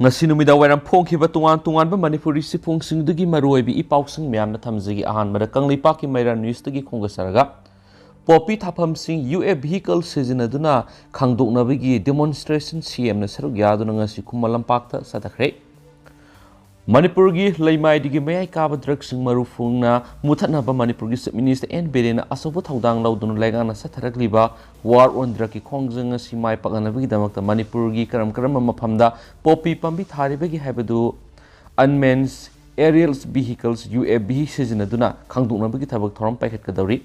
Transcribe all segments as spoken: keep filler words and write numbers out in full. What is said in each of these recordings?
ꯉꯁꯤ ꯅꯨꯃꯤꯗꯥꯡ ꯋꯥꯏꯔꯝ ꯐꯣꯡꯈꯤꯕ ꯇꯣꯉꯥꯟ ꯇꯣꯉꯥꯟꯕ ꯃꯅꯤꯄꯨꯔꯤ ꯆꯦꯐꯣꯡꯁꯤꯡꯗꯨꯒꯤ ꯃꯔꯨꯑꯣꯏꯕ ꯏ ꯄꯥꯎꯁꯤꯡ ꯃꯌꯥꯝꯅ ꯊꯝꯖꯒꯦ꯫ ꯑꯍꯥꯟꯕꯗ ꯀꯪꯂꯩꯄꯥꯛꯀꯤ ꯃꯩꯔꯥ ꯅ꯭ꯌꯨꯁꯇꯒꯤ ꯈꯣꯡꯗꯥꯖꯔꯒ, ꯄꯣꯄꯤ ꯊꯥꯐꯝꯁꯤꯡ, ꯌꯨ ꯑꯦ ꯚꯤꯍꯤꯀꯜ ꯁꯤꯖꯤꯟꯅꯗꯨꯅ ꯈꯥꯡꯗꯣꯛꯅꯕꯒꯤ ꯗꯦꯃꯣꯟꯁꯇ꯭ꯔꯦꯁꯟ ꯁꯤ ꯑꯦꯝꯅ ꯁꯔꯨꯛ ꯌꯥꯗꯨꯅ ꯉꯁꯤ ꯈꯨꯃꯟ ꯂꯝꯄꯥꯛꯇ ꯆꯠꯊꯈ꯭ꯔꯦ꯫ ꯃꯅꯤꯄꯨꯔꯒꯤ ꯂꯩꯃꯥꯏꯗꯒꯤ ꯃꯌꯥꯏ ꯀꯥꯕ ꯗ꯭ꯔꯒꯁꯤꯡ ꯃꯔꯨꯐꯨꯡꯅ ꯃꯨꯊꯠꯅꯕ ꯃꯅꯤꯄꯨꯔꯒꯤ ꯆꯤꯐ ꯃꯤꯅꯤꯁꯇꯔ ꯑꯦꯟ ꯕꯤꯔꯦꯟꯅ ꯑꯆꯧꯕ ꯊꯧꯗꯥꯡ ꯂꯧꯗꯨꯅ ꯂꯩꯉꯥꯛꯅ ꯆꯠꯊꯔꯛꯂꯤꯕ ꯋꯥꯔ ꯑꯣꯟ ꯗ꯭ꯔꯒꯀꯤ ꯈꯣꯡꯖꯪ ꯑꯁꯤ ꯃꯥꯏ ꯄꯥꯛꯅꯅꯕꯒꯤꯗꯃꯛꯇ ꯃꯅꯤꯄꯨꯔꯒꯤ ꯀꯔꯝ ꯀꯔꯝꯕ ꯃꯐꯝꯗ ꯄꯣꯄꯤ ꯄꯥꯝꯕꯤ ꯊꯥꯔꯤꯕꯒꯦ ꯍꯥꯏꯕꯗꯨ ꯑꯟꯃꯦꯟꯁ ꯑꯦꯔꯤꯌꯜꯁ ꯚꯤꯍꯤꯀꯜꯁ, ꯌꯨ ꯑꯦ ꯚꯤ, ꯁꯤꯖꯤꯟꯅꯗꯨꯅ ꯈꯪꯗꯣꯛꯅꯕꯒꯤ ꯊꯕꯛ ꯊꯧꯔꯝ ꯄꯥꯏꯈꯠꯀꯗꯧꯔꯤ꯫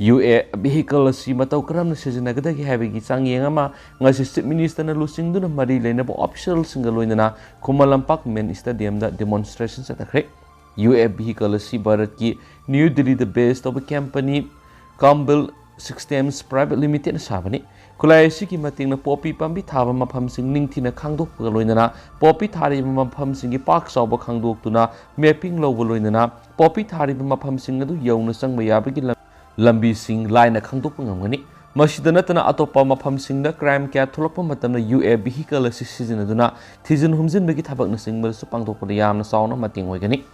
ꯌꯨ ꯑꯦ ꯚꯤꯍꯤꯀꯜ ꯑꯁꯤ ꯃꯇꯧ ꯀꯔꯝꯅ ꯁꯤꯖꯤꯟꯅꯒꯗꯒꯦ ꯍꯥꯏꯕꯒꯤ ꯆꯥꯡꯌꯦꯡ ꯑꯃ ꯉꯁꯤ ꯆꯤꯐ ꯃꯤꯅꯤꯁꯇꯔꯅ ꯂꯨꯆꯤꯡꯗꯨꯅ ꯃꯔꯤ ꯂꯩꯅꯕ ꯑꯣꯐꯤꯁꯤꯌꯦꯜꯁꯤꯡꯒ ꯂꯣꯏꯅꯅ ꯈꯨꯃꯟ ꯂꯝꯄꯥꯛ ꯃꯦꯟ ꯁ꯭ꯇꯦꯗꯤꯌꯝꯗ ꯗꯦꯃꯣꯟꯁꯇ꯭ꯔꯦꯁꯟ ꯆꯠꯊꯈ꯭ꯔꯦ꯫ ꯌꯨ ꯑꯦ ꯚꯤꯍꯤꯀꯜ ꯑꯁꯤ ꯚꯥꯔꯠꯀꯤ ꯅ꯭ꯌꯨ ꯗꯤꯜꯂꯤꯗ ꯕꯦꯁ ꯇꯧꯕ ꯀꯝꯄꯅꯤ ꯀꯥꯝꯕꯦꯜ ꯁꯤꯁꯇꯦꯝꯁ ꯄ꯭ꯔꯥꯏꯚꯦꯠ ꯂꯤꯃꯤꯇꯦꯗꯅ ꯁꯥꯕꯅꯤ꯫ ꯈꯨꯠꯂꯥꯏ ꯑꯁꯤꯒꯤ ꯃꯇꯦꯡꯅ ꯄꯣꯄꯤ ꯄꯥꯝꯕꯤ ꯊꯥꯕ ꯃꯐꯝꯁꯤꯡ ꯅꯤꯡꯊꯤꯅ ꯈꯪꯗꯣꯛꯄꯒ ꯂꯣꯏꯅꯅ ꯄꯣꯄꯤ ꯊꯥꯔꯤꯕ ꯃꯐꯝꯁꯤꯡꯒꯤ ꯄꯥꯛ ꯆꯥꯎꯕ ꯈꯪꯗꯣꯛꯇꯨꯅ ꯃꯦꯞꯄꯤꯡ ꯂꯧꯕ ꯂꯣꯏꯅꯅ ꯄꯣꯄꯤ ꯊꯥꯔꯤꯕ ꯃꯐꯝꯁꯤꯡ ꯑꯗꯨ ꯌꯧꯅ ꯆꯪꯕ ꯌꯥꯕꯒꯤ ꯂꯝ-, ꯂꯝꯕꯤꯁꯤꯡ ꯂꯥꯏꯅ ꯈꯪꯗꯣꯛꯄ ꯉꯝꯒꯅꯤ꯫ ꯃꯁꯤꯗ ꯅꯠꯇꯅ ꯑꯇꯣꯞꯄ ꯃꯐꯝꯁꯤꯡꯗ ꯀ꯭ꯔꯥꯏꯝ ꯀꯌꯥ ꯊꯣꯛꯂꯛꯄ ꯃꯇꯝꯗ ꯌꯨ ꯑꯦ ꯚꯤꯍꯤꯀꯜ ꯑꯁꯤ ꯁꯤꯖꯤꯟꯅꯗꯨꯅ ꯊꯤꯖꯤꯟ ꯍꯨꯝꯖꯤꯟꯕꯒꯤ ꯊꯕꯛꯅꯆꯤꯡꯕꯗꯁꯨ ꯄꯥꯡꯊꯣꯛꯄꯗ ꯌꯥꯝꯅ ꯆꯥꯎꯅ ꯃꯇꯦꯡ ꯑꯣꯏꯒꯅꯤ꯫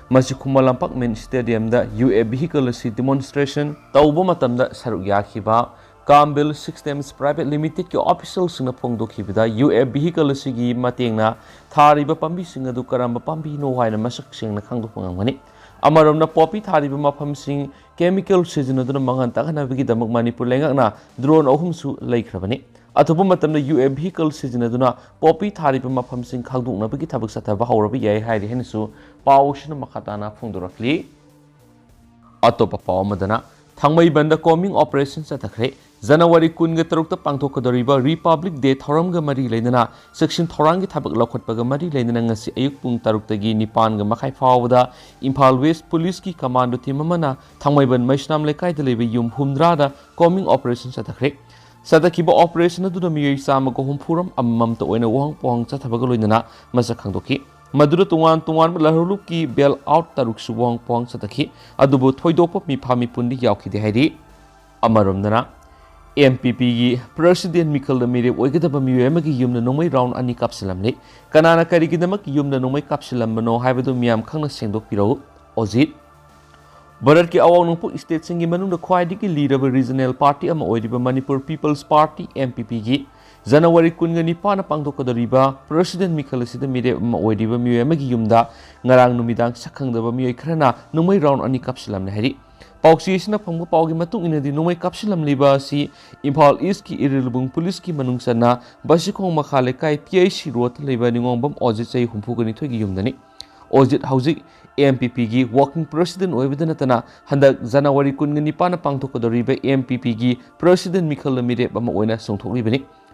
ꯃꯁꯤ ꯈꯨꯃꯟ ꯂꯝꯄꯥꯛ ꯃꯦꯟ ꯁ꯭ꯇꯦꯗꯤꯌꯝꯗ ꯌꯨ ꯑꯦ ꯚꯤꯍꯤꯀꯜ ꯑꯁꯤ ꯗꯦꯃꯣꯟꯁꯇ꯭ꯔꯦꯁꯟ ꯇꯧꯕ ꯃꯇꯝꯗ ꯁꯔꯨꯛ ꯌꯥꯈꯤꯕ ꯀꯥꯝꯕꯦꯜ ꯁꯤꯁꯇꯦꯝꯁ ꯄ꯭ꯔꯥꯏꯚꯦꯠ ꯂꯤꯃꯤꯇꯦꯗꯀꯤ ꯑꯣꯐꯤꯁꯤꯌꯦꯜꯁꯤꯡꯅ ꯐꯣꯡꯗꯣꯛꯈꯤꯕꯗ, ꯌꯨ ꯑꯦ ꯚꯤꯍꯤꯀꯜ ꯑꯁꯤꯒꯤ ꯃꯇꯦꯡꯅ ꯊꯥꯔꯤꯕ ꯄꯥꯝꯕꯤꯁꯤꯡ ꯑꯗꯨ ꯀꯔꯝꯕ ꯄꯥꯝꯕꯤꯅꯣ ꯍꯥꯏꯅ ꯃꯁꯛ ꯁꯦꯡꯅ ꯈꯪꯗꯣꯛꯄ ꯉꯝꯒꯅꯤ꯫ ꯑꯃꯔꯣꯝꯗ, ꯄꯣꯄꯤ ꯊꯥꯔꯤꯕ ꯃꯐꯝꯁꯤꯡ ꯀꯦꯃꯤꯀꯦꯜ ꯁꯤꯖꯤꯟꯅꯗꯨꯅ ꯃꯥꯡꯍꯟ ꯇꯥꯛꯍꯟꯅꯕꯒꯤꯗꯃꯛ ꯃꯅꯤꯄꯨꯔ ꯂꯩꯉꯥꯛꯅ ꯗ꯭ꯔꯣꯟ ꯑꯍꯨꯝꯁꯨ ꯂꯩꯈ꯭ꯔꯕꯅꯤ꯫ ꯑꯊꯨꯕ ꯃꯇꯝꯗ ꯌꯨ ꯑꯦ ꯚꯤꯍꯤꯀꯜ ꯁꯤꯖꯤꯟꯅꯗꯨꯅ ꯄꯣꯄꯤ ꯊꯥꯔꯤꯕ ꯃꯐꯝꯁꯤꯡ ꯈꯪꯗꯣꯛꯅꯕꯒꯤ ꯊꯕꯛ ꯆꯠꯊꯕ ꯍꯧꯔꯕ ꯌꯥꯏ ꯍꯥꯏꯔꯤ ꯍꯥꯏꯅꯁꯨ ꯄꯥꯎꯁꯤꯅ ꯃꯈꯥ ꯇꯥꯅ ꯐꯣꯡꯗꯣꯔꯛꯂꯤ꯫ ꯑꯇꯣꯞꯄ ꯄꯥꯎ ꯑꯃꯗꯅ, ꯊꯥꯡꯃꯩꯕꯟꯗ ꯀꯣꯝꯕꯤꯡ ꯑꯣꯄꯔꯦꯁꯟ ꯆꯠꯊꯈ꯭ꯔꯦ꯫ ꯖꯅꯋꯥꯔꯤ ꯀꯨꯟꯒ ꯇꯔꯨꯛꯇ ꯄꯥꯡꯊꯣꯛꯀꯗꯧꯔꯤꯕ ꯔꯤꯄꯕ꯭ꯂꯤꯛ ꯗꯦ ꯊꯧꯔꯝꯒ ꯃꯔꯤ ꯂꯩꯅꯅ ꯆꯦꯛꯁꯤꯟ ꯊꯧꯔꯥꯡꯒꯤ ꯊꯕꯛ ꯂꯧꯈꯠꯄꯒ ꯃꯔꯤ ꯂꯩꯅꯅ ꯉꯁꯤ ꯑꯌꯨꯛ ꯄꯨꯡ ꯇꯔꯨꯛꯇꯒꯤ ꯅꯤꯄꯥꯟꯒ ꯃꯈꯥꯏ ꯐꯥꯎꯕꯗ ꯏꯝꯐꯥꯜ ꯋꯦꯁ ꯄꯨꯂꯤꯁꯀꯤ ꯀꯃꯥꯟꯗꯣ ꯇꯤꯝ ꯑꯃꯅ ꯊꯥꯡꯃꯩꯕꯟ ꯃꯩꯁꯅꯥꯝ ꯂꯩꯀꯥꯏꯗ ꯂꯩꯕ ꯌꯨꯝ ꯍꯨꯝꯗ꯭ꯔꯥꯗ ꯀꯣꯝꯕꯤꯡ ꯑꯣꯄꯔꯦꯁꯟ ꯆꯠꯊꯈ꯭ꯔꯦ꯫ ꯆꯠꯊꯈꯤꯕ ꯑꯣꯄꯔꯦꯁꯟ ꯑꯗꯨꯗ ꯃꯤꯑꯣꯏ ꯆꯥꯝꯃꯒ ꯍꯨꯝꯐꯨ ꯔꯣꯝ ꯑꯃꯃꯝꯇ ꯑꯣꯏꯅ ꯋꯥꯍꯪ ꯄꯥꯎꯍꯪ ꯆꯠꯊꯕꯒ ꯂꯣꯏꯅꯅ ꯃꯁꯛ ꯈꯪꯗꯣꯛꯈꯤ꯫ ꯃꯗꯨꯗ ꯇꯣꯉꯥꯟ ꯇꯣꯉꯥꯟꯕ ꯂꯥꯜꯍꯧꯂꯨꯞꯀꯤ ꯕꯦꯜ ꯑꯥꯎꯠ ꯇꯔꯨꯛꯁꯨ ꯋꯥꯍꯪ ꯄꯥꯎꯍꯪ ꯆꯠꯊꯈꯤ꯫ ꯑꯗꯨꯕꯨ ꯊꯣꯏꯗꯣꯛꯄ ꯃꯤꯐꯥ ꯃꯤꯄꯨꯟꯗꯤ ꯌꯥꯎꯈꯤꯗꯦ ꯍꯥꯏꯔꯤ꯫ ꯑꯃꯔꯣꯝꯗꯅ, ꯑꯦꯝ ꯄꯤ ꯄꯤꯒꯤ ꯄ꯭ꯔꯦꯁꯤꯗꯦꯟ ꯃꯤꯈꯜꯗ ꯃꯤꯔꯦꯞ ꯑꯣꯏꯒꯗꯕ ꯃꯤꯑꯣꯏ ꯑꯃꯒꯤ ꯌꯨꯝꯗ ꯅꯣꯡꯃꯩ ꯔꯥꯎꯟ ꯑꯅꯤ ꯀꯥꯞꯁꯤꯜꯂꯝꯂꯦ꯫ ꯀꯅꯥꯅ ꯀꯔꯤꯒꯤꯗꯃꯛ ꯌꯨꯝꯗ ꯅꯣꯡꯃꯩ ꯀꯥꯞꯁꯤꯜꯂꯝꯕꯅꯣ ꯍꯥꯏꯕꯗꯨ ꯃꯤꯌꯥꯝ ꯈꯪꯅ ꯁꯦꯡꯗꯣꯛꯄꯤꯔꯛꯎ꯫ ꯑꯣꯖꯤꯠ꯫ ꯚꯥꯔꯠꯀꯤ ꯑꯋꯥꯡ ꯅꯣꯡꯄꯣꯛ ꯁ꯭ꯇꯦꯠꯁꯤꯡꯒꯤ ꯃꯅꯨꯡꯗ ꯈ꯭ꯋꯥꯏꯗꯒꯤ ꯂꯤꯔꯕ ꯔꯤꯖꯅꯦꯜ ꯄꯥꯔꯇꯤ ꯑꯃ ꯑꯣꯏꯔꯤꯕ Manipur peoples party, M P ꯄꯤꯒꯤ ꯖꯅꯋꯥꯔꯤ ꯀꯨꯟꯒ ꯅꯤꯄꯥꯟꯗ ꯄꯥꯡꯊꯣꯛꯀꯗꯧꯔꯤꯕ ꯄ꯭ꯔꯦꯁꯤꯗꯦꯟ ꯃꯤꯈꯜ ꯑꯁꯤꯗ ꯃꯤꯔꯦꯞ ꯑꯃ ꯑꯣꯏꯔꯤꯕ ꯃꯤꯑꯣꯏ ꯑꯃꯒꯤ ꯌꯨꯝꯗ ꯉꯔꯥꯡ ꯅꯨꯃꯤꯗꯥꯡ ꯁꯛꯈꯪꯗꯕ ꯃꯤꯑꯣꯏ ꯈꯔꯅ ꯅꯣꯡꯃꯩ ꯔꯥꯎꯟ ꯑꯅꯤ ꯀꯥꯞꯁꯤꯜꯂꯝꯂꯦ ꯍꯥꯏꯔꯤ꯫ ꯄꯥꯎꯆꯦ ꯑꯁꯤꯅ ꯐꯪꯕ ꯄꯥꯎꯒꯤ ꯃꯇꯨꯡ ꯏꯟꯅꯗꯤ, ꯅꯣꯡꯃꯩ ꯀꯥꯞꯁꯤꯜꯂꯝꯂꯤꯕ ꯑꯁꯤ ꯏꯝꯐꯥꯜ ꯏꯁꯀꯤ ꯏꯔꯤꯜꯕꯨꯡ ꯄꯨꯂꯤꯁꯀꯤ ꯃꯅꯨꯡ ꯆꯟꯅ ꯕꯁꯤꯈꯣꯡ ꯃꯈꯥ ꯂꯩꯀꯥꯏ, ꯄꯤ ꯑꯩꯆ ꯁꯤ ꯔꯣꯗꯇ ꯂꯩꯕ ꯅꯤꯉꯣꯝꯕꯝ ꯑꯣꯖꯤꯠ, ꯆꯍꯤ ꯍꯨꯝꯐꯨꯒ ꯅꯤꯊꯣꯏꯒꯤ ꯌꯨꯝꯗꯅꯤ꯫ ꯑꯣꯖꯤꯠ ꯍꯧꯖꯤꯛ ꯑꯦꯝ ꯄꯤ ꯄꯤꯒꯤ ꯋꯥꯔꯀꯤꯡ ꯄ꯭ꯔꯦꯁꯤꯗꯦꯟ ꯑꯣꯏꯕꯗ ꯅꯠꯇꯅ, ꯍꯟꯗꯛ ꯖꯅꯋꯥꯔꯤ ꯀꯨꯟꯒ ꯅꯤꯄꯥꯟꯗ ꯄꯥꯡꯊꯣꯛꯀꯗꯧꯔꯤꯕ ꯑꯦꯝ ꯄꯤ ꯄꯤꯒꯤ ꯄ꯭ꯔꯦꯁꯤꯗꯦꯟ ꯃꯤꯈꯜꯗ ꯃꯤꯔꯦꯞ ꯑꯃ ꯑꯣꯏꯅ ꯆꯣꯡꯊꯣꯛꯂꯤꯕꯅꯤ꯫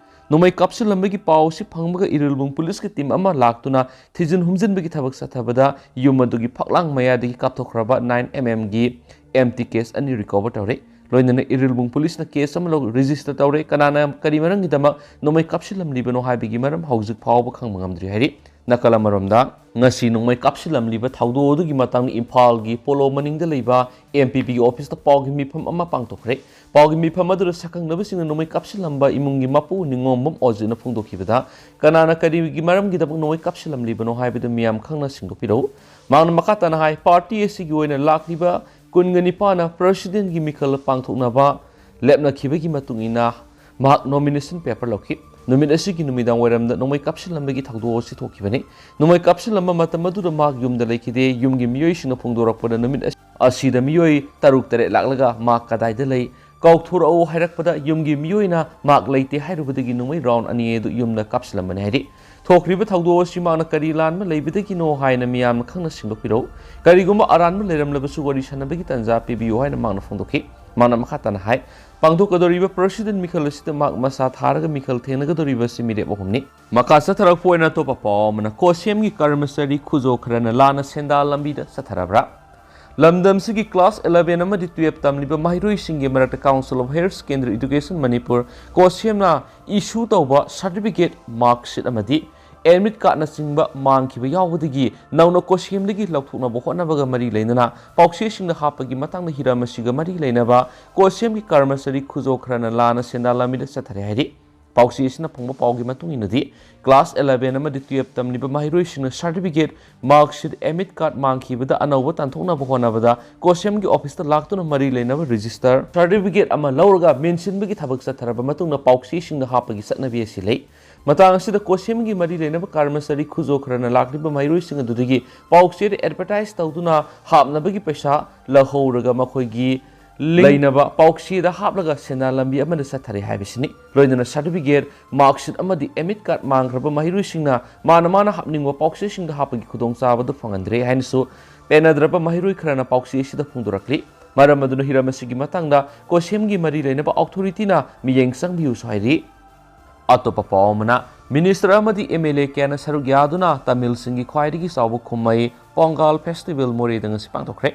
ꯅꯣꯡꯃꯩ ꯀꯥꯞꯁꯤꯜꯂꯝꯕꯒꯤ ꯄꯥꯎ ꯑꯁꯤ ꯐꯪꯕꯒ ꯏꯔꯤꯜꯕꯨꯡ ꯄꯨꯂꯤꯁꯀꯤ ꯇꯤꯝ ꯑꯃ ꯂꯥꯛꯇꯨꯅ ꯊꯤꯖꯤꯟ ꯍꯨꯝꯖꯤꯟꯕꯒꯤ ꯊꯕꯛ ꯆꯠꯊꯕꯗ, ꯌꯨꯝ ꯑꯗꯨꯒꯤ ꯐꯛꯂꯥꯡ ꯃꯌꯥꯗꯒꯤ ꯀꯥꯞꯊꯣꯛꯈ꯭ꯔꯕ ꯅꯥꯏꯟ ꯑꯦꯝ ꯑꯦꯝꯒꯤ ꯑꯦꯝ ꯇꯤ ꯀꯦꯁ ꯑꯅꯤ ꯔꯤꯀꯣꯚꯔ ꯇꯧꯔꯦ꯫ ꯂꯣꯏꯅꯅ ꯏꯔꯤꯜꯕꯨꯡ ꯄꯨꯂꯤꯁꯅ ꯀꯦꯁ ꯑꯃ ꯂꯧ-, ꯔꯦꯖꯤꯁꯇꯔ ꯇꯧꯔꯦ꯫ ꯀꯅꯥꯅ ꯀꯔꯤ ꯃꯔꯝꯒꯤꯗꯃꯛ ꯅꯣꯡꯃꯩ ꯀꯥꯞꯁꯤꯜꯂꯝꯂꯤꯕꯅꯣ ꯍꯥꯏꯕꯒꯤ ꯃꯔꯝ ꯍꯧꯖꯤꯛ ꯐꯥꯎꯕ ꯈꯪꯕ ꯉꯝꯗ꯭ꯔꯤ ꯍꯥꯏꯔꯤ꯫ ꯅꯥꯀꯜ ꯑꯃꯔꯣꯝꯗ, ꯉꯁꯤ ꯅꯣꯡꯃꯩ ꯀꯥꯞꯁꯤꯜꯂꯝꯂꯤꯕ ꯊꯧꯗꯣꯛ ꯑꯗꯨꯒꯤ ꯃꯇꯥꯡꯗ ꯏꯝꯐꯥꯜꯒꯤ ꯄꯣꯂꯣ ꯃꯅꯤꯡꯗ ꯂꯩꯕ ꯑꯦꯝ ꯄꯤ ꯄꯤꯒꯤ ꯑꯣꯐꯤꯁꯇ ꯄꯥꯎꯒꯤ ꯃꯤꯐꯝ ꯑꯃ ꯄꯥꯡꯊꯣꯛꯈ꯭ꯔꯦ꯫ ꯄꯥꯎꯒꯤ ꯃꯤꯐꯝ ꯑꯗꯨꯗ ꯁꯛꯈꯪꯅꯕꯁꯤꯡꯅ ꯅꯣꯡꯃꯩ ꯀꯥꯞꯁꯤꯜꯂꯝꯕ ꯏꯃꯨꯡꯒꯤ ꯃꯄꯨ ꯅꯤꯉꯣꯝꯕꯝ ꯑꯣꯖꯤꯠꯅ ꯐꯣꯡꯗꯣꯛꯈꯤꯕꯗ, ꯀꯅꯥꯅ ꯀꯔꯤꯒꯤ ꯃꯔꯝꯒꯤꯗꯃꯛ ꯅꯣꯡꯃꯩ ꯀꯥꯞꯁꯤꯜꯂꯝꯂꯤꯕꯅꯣ ꯍꯥꯏꯕꯗꯨ ꯃꯤꯌꯥꯝ ꯈꯪꯅ ꯁꯦꯡꯗꯣꯛꯄꯤꯔꯛꯎ꯫ ꯃꯍꯥꯛꯅ ꯃꯈꯥ ꯇꯥꯅ ꯍꯥꯏ, ꯄꯥꯔꯇꯤ ꯑꯁꯤꯒꯤ ꯑꯣꯏꯅ ꯂꯥꯛꯂꯤꯕ ꯀꯨꯟꯒ ꯅꯤꯄꯥꯟꯅ ꯄ꯭ꯔꯦꯁꯤꯗꯦꯟꯒꯤ ꯃꯤꯈꯜ ꯄꯥꯡꯊꯣꯛꯅꯕ ꯂꯦꯞꯅꯈꯤꯕꯒꯤ ꯃꯇꯨꯡ ꯏꯟꯅ ꯃꯍꯥꯛ ꯅꯣꯃꯤꯅꯦꯁꯟ ꯄꯦꯄꯔ ꯂꯧꯈꯤ꯫ ꯅꯨꯃꯤꯠ ꯑꯁꯤꯒꯤ ꯅꯨꯃꯤꯗꯥꯡ ꯋꯥꯏꯔꯝꯗ ꯅꯣꯡꯃꯩ ꯀꯥꯞꯁꯤꯜꯂꯝꯕꯒꯤ ꯊꯧꯗꯣꯛ ꯑꯁꯤ ꯊꯣꯛꯈꯤꯕꯅꯤ꯫ ꯅꯣꯡꯃꯩ ꯀꯥꯞꯁꯤꯜꯂꯝꯕ ꯃꯇꯝ ꯑꯗꯨꯗ ꯃꯍꯥꯛ ꯌꯨꯝꯗ ꯂꯩꯈꯤꯗꯦ꯫ ꯌꯨꯝꯒꯤ ꯃꯤꯑꯣꯏꯁꯤꯡꯅ ꯐꯣꯡꯗꯣꯔꯛꯄꯗ, ꯅꯨꯃꯤꯠ ꯑꯁꯤꯗ ꯃꯤꯑꯣꯏ ꯇꯔꯨꯛ ꯇꯔꯦꯠ ꯂꯥꯛꯂꯒ ꯃꯍꯥꯛ ꯀꯗꯥꯏꯗ ꯂꯩ, ꯀꯥꯎꯊꯣꯔꯛꯎ ꯍꯥꯏꯔꯛꯄꯗ, ꯌꯨꯝꯒꯤ ꯃꯤꯑꯣꯏꯅ ꯃꯍꯥꯛ ꯂꯩꯇꯦ ꯍꯥꯏꯔꯨꯕꯗꯒꯤ ꯅꯣꯡꯃꯩ ꯔꯥꯎꯟ ꯑꯅꯤ ꯑꯗꯨ ꯌꯨꯝꯗ ꯀꯥꯞꯁꯤꯜꯂꯝꯕꯅꯤ ꯍꯥꯏꯔꯤ꯫ ꯊꯣꯛꯈ꯭ꯔꯤꯕ ꯊꯧꯗꯣꯛ ꯑꯁꯤ ꯃꯍꯥꯛꯅ ꯀꯔꯤ ꯂꯥꯟꯕ ꯂꯩꯕꯗꯒꯤꯅꯣ ꯍꯥꯏꯅ ꯃꯤꯌꯥꯝꯅ ꯈꯪꯅ ꯁꯦꯡꯗꯣꯛꯄꯤꯔꯛꯎ꯫ ꯀꯔꯤꯒꯨꯝꯕ ꯑꯔꯥꯟꯕ ꯂꯩꯔꯝꯂꯕꯁꯨ ꯋꯥꯔꯤ ꯁꯥꯟꯅꯕꯒꯤ ꯇꯥꯟꯖꯥ ꯄꯤꯕꯤꯌꯨ ꯍꯥꯏꯅ ꯃꯍꯥꯛꯅ ꯐꯣꯡꯗꯣꯛꯈꯤ꯫ ꯃꯍꯥꯛꯅ ꯃꯈꯥ ꯇꯥꯅ ꯍꯥꯏ, ꯄꯥꯡꯊꯣꯛꯀꯗꯧꯔꯤꯕ ꯄ꯭ꯔꯦꯁꯤꯗꯦꯟ ꯃꯤꯈꯜ ꯑꯁꯤꯗ ꯃꯍꯥꯛ ꯃꯁꯥ ꯊꯥꯔꯒ ꯃꯤꯈꯜ ꯊꯦꯡꯅꯒꯗꯧꯔꯤꯕ ꯑꯁꯤ ꯃꯤꯔꯦꯞ ꯑꯍꯨꯝꯅꯤ꯫ ꯃꯈꯥ ꯆꯠꯊꯔꯛꯄ ꯑꯣꯏꯅ ꯑꯇꯣꯞꯄ ꯄꯥꯎ ꯑꯃꯅ, ꯀꯣꯁꯦꯝꯒꯤ ꯀꯔꯃꯆꯥꯔꯤ ꯈꯨꯖꯣ ꯈꯔꯅ ꯂꯥꯟꯅ ꯁꯦꯟꯗꯥ ꯂꯝꯕꯤꯗ ꯆꯠꯊꯔꯕ꯭ꯔꯥ? ꯂꯝꯗꯝꯁꯤꯒꯤ ꯀ꯭ꯂꯥꯁ eleven ꯑꯃꯗꯤ twelve ꯇꯝꯂꯤꯕ ꯃꯍꯩꯔꯣꯏꯁꯤꯡꯒꯤ ꯃꯔꯛꯇ Council of Higher Secondary Education Manipur, ꯀꯣꯁꯦꯝꯅ ꯏꯁꯨ ꯇꯧꯕ ꯁꯥꯔꯇꯤꯐꯤꯀꯦꯠ, ꯃꯥꯔꯛꯁꯤꯠ ꯑꯃꯗꯤ ꯑꯦꯗꯃꯤꯠ ꯀꯥꯔꯗꯅꯆꯤꯡꯕ ꯃꯥꯡꯈꯤꯕ ꯌꯥꯎꯕꯗꯒꯤ ꯅꯧꯅ ꯀꯣꯁꯦꯝꯗꯒꯤ ꯂꯧꯊꯣꯛꯅꯕ ꯍꯣꯠꯅꯕꯒ ꯃꯔꯤ ꯂꯩꯅꯅ ꯄꯥꯎꯆꯦꯁꯤꯡꯗ ꯍꯥꯞꯄꯒꯤ ꯃꯇꯥꯡꯗ ꯍꯤꯔꯝ ꯑꯁꯤꯒ ꯃꯔꯤ ꯂꯩꯅꯕ ꯀꯣꯁꯦꯝꯒꯤ ꯀꯔꯃꯆꯥꯔꯤ ꯈꯨꯖꯣ ꯈꯔꯅ ꯂꯥꯟꯅ ꯁꯦꯟꯗꯥꯟ ꯂꯝꯕꯤꯗ ꯆꯠꯊꯔꯦ ꯍꯥꯏꯔꯤ꯫ ꯄꯥꯎꯆꯦ ꯑꯁꯤꯅ ꯐꯣꯡꯕ ꯄꯥꯎꯒꯤ ꯃꯇꯨꯡ ꯏꯟꯅꯗꯤ, ꯀ꯭ꯂꯥꯁ eleven ꯑꯃꯗꯤ twelve ꯇꯝꯂꯤꯕ ꯃꯍꯩꯔꯣꯏꯁꯤꯡꯅ ꯁꯥꯔꯇꯤꯐꯤꯀꯦꯠ, ꯃꯥꯔꯛꯁꯤꯠ, ꯑꯦꯗꯃꯤꯠ ꯀꯥꯔꯗ ꯃꯥꯡꯈꯤꯕꯗ ꯑꯅꯧꯕ ꯇꯥꯟꯊꯣꯛꯅꯕ ꯍꯣꯠꯅꯕꯗ ꯀꯣꯁꯦꯝꯒꯤ ꯑꯣꯐꯤꯁꯇ ꯂꯥꯛꯇꯨꯅ ꯃꯔꯤ ꯂꯩꯅꯕ ꯔꯦꯖꯤꯁꯇꯔ, ꯁꯥꯔꯇꯤꯐꯤꯀꯦꯠ ꯑꯃ ꯂꯧꯔꯒ ꯃꯦꯟꯁꯤꯟꯕꯒꯤ ꯊꯕꯛ ꯆꯠꯊꯔꯕ ꯃꯇꯨꯡꯗ ꯄꯥꯎꯆꯦꯁꯤꯡꯗ ꯍꯥꯞꯄꯒꯤ ꯆꯠꯅꯕꯤ ꯑꯁꯤ ꯂꯩ꯫ ꯃꯇꯥꯡ ꯑꯁꯤꯗ ꯀꯣꯁꯦꯝꯒꯤ ꯃꯔꯤ ꯂꯩꯅꯕ ꯀꯔꯃꯆꯥꯔꯤ ꯈꯨꯖꯣ ꯈꯔꯅ ꯂꯥꯛꯂꯤꯕ ꯃꯍꯩꯔꯣꯏꯁꯤꯡ ꯑꯗꯨꯗꯒꯤ ꯄꯥꯎꯆꯦꯗ ꯑꯦꯗꯚꯔꯇꯥꯏꯁ ꯇꯧꯗꯨꯅ ꯍꯥꯞꯅꯕꯒꯤ ꯄꯩꯁꯥ ꯂꯧꯍꯧꯔꯒ ꯃꯈꯣꯏꯒꯤ ꯂꯩꯅꯕ ꯄꯥꯎꯆꯦꯗ ꯍꯥꯞꯂꯒ ꯁꯦꯟꯗꯥꯟ ꯂꯝꯕꯤ ꯑꯃꯗ ꯆꯠꯊꯔꯦ ꯍꯥꯏꯕꯁꯤꯅꯤ꯫ ꯂꯣꯏꯅꯅ ꯁꯥꯔꯇꯤꯐꯤꯀꯦꯠ, ꯃꯥꯔꯛꯁꯤꯠ ꯑꯃꯗꯤ ꯑꯦꯗꯃꯤꯠ ꯀꯥꯔꯗ ꯃꯥꯡꯈ꯭ꯔꯕ ꯃꯍꯩꯔꯣꯏꯁꯤꯡꯅ ꯃꯥꯅ ꯃꯥꯅ ꯍꯥꯞꯅꯤꯡꯕ ꯄꯥꯎꯆꯦꯁꯤꯡꯗ ꯍꯥꯞꯄꯒꯤ ꯈꯨꯗꯣꯡꯆꯥꯕꯗꯨ ꯐꯪꯍꯟꯗ꯭ꯔꯦ ꯍꯥꯏꯅꯁꯨ ꯄꯦꯟꯅꯗ꯭ꯔꯕ ꯃꯍꯩꯔꯣꯏ ꯈꯔꯅ ꯄꯥꯎꯆꯦ ꯑꯁꯤꯗ ꯐꯣꯡꯗꯣꯔꯛꯂꯤ꯫ ꯃꯔꯝ ꯑꯗꯨꯅ ꯍꯤꯔꯝ ꯑꯁꯤꯒꯤ ꯃꯇꯥꯡꯗ ꯀꯣꯁꯦꯝꯒꯤ ꯃꯔꯤ ꯂꯩꯅꯕ ꯑꯣꯊꯣꯔꯤꯇꯤꯅ ꯃꯤꯠꯌꯦꯡ ꯆꯪꯕꯤꯌꯨꯁꯨ ꯍꯥꯏꯔꯤ꯫ ꯑꯇꯣꯞꯄ ꯄꯥꯎ ꯑꯃꯅ, ꯃꯤꯅꯤꯁꯇꯔ ꯑꯃꯗꯤ MLA ꯀꯌꯥꯅ ꯁꯔꯨꯛ ꯌꯥꯗꯨꯅ ꯇꯥꯃꯤꯜꯁꯤꯡꯒꯤ ꯈ꯭ꯋꯥꯏꯗꯒꯤ ꯆꯥꯎꯕ ꯀꯨꯝꯍꯩ ꯄꯣꯡꯒꯥꯜ ꯐꯦꯁꯇꯤꯚꯦꯜ ꯃꯣꯔꯦꯗ ꯉꯁꯤ ꯄꯥꯡꯊꯣꯛꯈ꯭ꯔꯦ꯫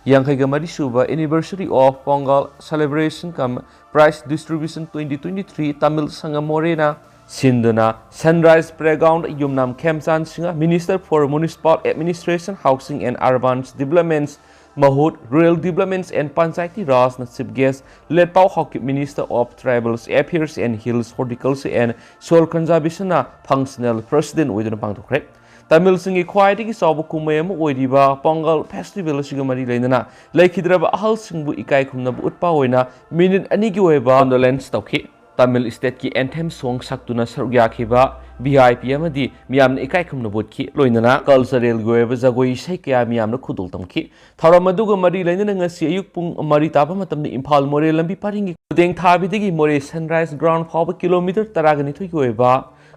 ꯌꯥꯡꯈꯩꯒ ꯃꯔꯤ ꯁꯨꯕ Anniversary of Pongal Celebration cum Prize Distribution twenty twenty-three Tamil ꯁꯪꯒꯝ ꯃꯣꯔꯦꯅ ꯁꯤꯟꯗꯨꯅ Sunrise Playground, Yumnam ꯈꯦꯝꯆꯥꯟ Singh, Minister for Municipal Administration, Housing and Urban Developments, ꯃꯍꯨꯠ Rural Developments and Panchayati Rajꯅ Chief Guest, ꯂꯦꯠꯄꯥꯎ Haokip, Minister of Tribal Affairs and Hills, Horticulture and Soil Conservationꯅ Functional President ꯑꯣꯏꯗꯨꯅ ꯄꯥꯡꯊꯣꯛꯈ꯭ꯔꯦ꯫ ꯇꯥꯃꯤꯜꯁꯤꯡꯒꯤ ꯈ꯭ꯋꯥꯏꯗꯒꯤ ꯆꯥꯎꯕ ꯀꯨꯝꯍꯩ ꯑꯃ ꯑꯣꯏꯔꯤꯕ pongal festival ꯑꯁꯤꯒ ꯃꯔꯤ ꯂꯩꯅꯅ ꯂꯩꯈꯤꯗ꯭ꯔꯕ ꯑꯍꯜꯁꯤꯡꯕꯨ ꯏꯀꯥꯏ ꯈꯨꯝꯅꯕ ꯎꯠꯄ ꯑꯣꯏꯅ ꯃꯤꯅꯤꯠ ꯑꯅꯤꯒꯤ ꯑꯣꯏꯕ ꯀꯣꯟꯗꯣꯂꯦꯟꯁ ꯇꯧꯈꯤ꯫ ꯇꯥꯃꯤꯜ ꯁ꯭ꯇꯦꯠꯀꯤ ꯑꯦꯟꯊꯦꯝ ꯁꯣꯡ ꯁꯛꯇꯨꯅ ꯁꯔꯨꯛ ꯌꯥꯈꯤꯕ ꯚꯤ ꯑꯥꯏ ꯄꯤ ꯑꯃꯗꯤ ꯃꯤꯌꯥꯝꯅ ꯏꯀꯥꯏ ꯈꯨꯝꯅꯕ ꯎꯠꯈꯤ꯫ ꯂꯣꯏꯅꯅ ꯀꯜꯆꯔꯦꯜꯒꯤ ꯑꯣꯏꯕ ꯖꯒꯣꯏ ꯏꯁꯩ ꯀꯌꯥ ꯃꯤꯌꯥꯝꯅ ꯈꯨꯗꯣꯜ ꯇꯝꯈꯤ꯫ ꯊꯧꯔꯝ ꯑꯗꯨꯒ ꯃꯔꯤ ꯂꯩꯅꯅ ꯉꯁꯤ ꯑꯌꯨꯛ ꯄꯨꯡ ꯃꯔꯤ ꯇꯥꯕ ꯃꯇꯝꯗ ꯏꯝꯐꯥꯜ ꯃꯣꯔꯦ ꯂꯝꯕꯤ ꯄꯔꯤꯡꯒꯤ ꯈꯨꯗꯦꯡ ꯊꯥꯕꯤꯗꯒꯤ ꯃꯣꯔꯦ ꯁꯟꯔꯥꯏꯁ ꯒ꯭ꯔꯥꯎꯟ ꯐꯥꯎꯕ ꯀꯤꯂꯣꯃꯤꯇꯔ ꯇꯔꯥꯒ ꯅꯤꯊꯣꯏꯒꯤ ꯑꯣꯏꯕ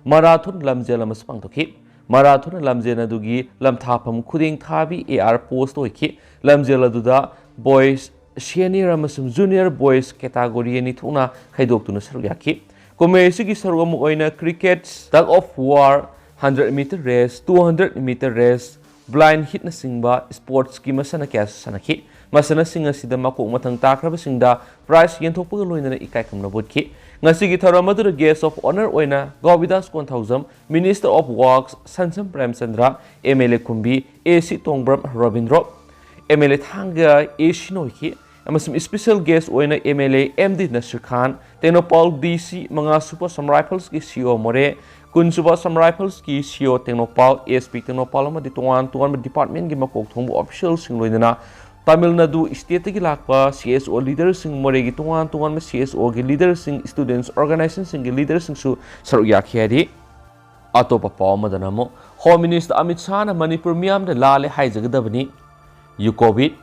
ꯃꯔꯥꯊꯣꯟ ꯂꯝꯖꯦꯜ ꯑꯃꯁꯨ ꯄꯥꯡꯊꯣꯛꯈꯤ꯫ ꯃꯔꯥꯊꯣꯟ ꯂꯝꯖꯦꯜ ꯑꯗꯨꯒꯤ ꯂꯝꯊꯥꯐꯝ ꯈꯨꯗꯦꯡ ꯊꯥꯕꯤ ꯑꯦ ꯑꯥꯔ ꯄꯣꯁꯇ ꯑꯣꯏꯈꯤ꯫ ꯂꯝꯖꯦꯜ ꯑꯗꯨꯗ ꯕꯣꯏꯁ ꯁꯦꯅꯤꯌꯔ ꯑꯃꯁꯨꯡ ꯖꯨꯅꯤꯌꯔ ꯕꯣꯏꯁ ꯀꯦꯇꯥꯒꯣꯔꯤ ꯑꯅꯤ ꯊꯣꯛꯅ ꯈꯥꯏꯗꯣꯛꯇꯨꯅ ꯁꯔꯨꯛ ꯌꯥꯈꯤ꯫ ꯀꯨꯝꯍꯩ ꯑꯁꯤꯒꯤ ꯁꯔꯨꯛ ꯑꯃ ꯑꯣꯏꯅ cricket, tug of war, hundred meter race, two hundred meter race, blind hitꯅꯆꯤꯡꯕ ꯁ꯭ꯄꯣꯔꯠꯁꯀꯤ ꯃꯁꯥꯟꯅ ꯀꯌꯥꯁꯨ ꯁꯥꯟꯅꯈꯤ꯫ ꯃꯁꯥꯟꯅꯁꯤꯡ ꯑꯁꯤꯗ ꯃꯀꯣꯛ ꯃꯊꯪ ꯇꯥꯈ꯭ꯔꯕꯁꯤꯡꯗ ꯄ꯭ꯔꯥꯏꯖ ꯌꯦꯟꯊꯣꯛꯄꯒ ꯂꯣꯏꯅꯅ ꯏꯀꯥꯏ ꯈꯨꯝꯅꯕ ꯎꯠꯈꯤ꯫ ꯉꯁꯤꯒꯤ ꯊꯧꯔꯝ ꯑꯗꯨꯗ Guest of Honour ꯑꯣꯏꯅ ꯒꯣꯕꯤꯗꯥꯁ Konthoujam, Minister of Works ꯁꯟꯁꯝ Premchandra, MLA ꯀꯨꯝꯕꯤ AC Tongbram Robindro, MLA ꯊꯥꯡꯒ A ꯁꯤꯅꯣꯏꯈꯤ ꯑꯃꯁꯨꯡ Special Guest ꯑꯣꯏꯅ MLA MD ꯅꯁꯤꯔ ꯈꯥꯟ, ꯇꯦꯡꯅꯧꯄꯥꯜ DC, ꯃꯉꯥ ꯁꯨꯕ Assam Riflesꯀꯤ CO ꯃꯣꯔꯦ, ꯀꯨꯟ ꯁꯨꯕ Assam Riflesꯀꯤ CO Tengnoupal, SP Tengnoupal ꯑꯃꯗꯤ ꯇꯣꯉꯥꯟ ꯇꯣꯉꯥꯟꯕ departmentꯀꯤ ꯃꯀꯣꯛ ꯊꯣꯡꯕ officialꯁꯤꯡ ꯂꯣꯏꯅꯅ ꯇꯥꯃꯤꯜ ꯅꯥꯗꯨ stateꯇꯒꯤ ꯂꯥꯛꯄ CSO leaderꯁꯤꯡ, ꯃꯣꯔꯦꯒꯤ ꯇꯣꯉꯥꯟ ꯇꯣꯉꯥꯟꯕ CSOꯒꯤ leaderꯁꯤꯡ, students organizationꯁꯤꯡꯒꯤ leaderꯁꯤꯡꯁꯨ ꯁꯔꯨꯛ ꯌꯥꯈꯤ ꯍꯥꯏꯔꯤ꯫ ꯑꯇꯣꯞꯄ ꯄꯥꯎ ꯑꯃꯗꯅ ꯑꯃꯨꯛ Home Minister ꯑꯃꯤꯠ ꯁꯥꯍꯅ ꯃꯅꯤꯄꯨꯔ ꯃꯤꯌꯥꯝꯗ ꯂꯥꯜꯂꯦ ꯍꯥꯏꯖꯒꯗꯕꯅꯤ꯫ ꯌꯨꯀꯣꯕꯤꯠ꯫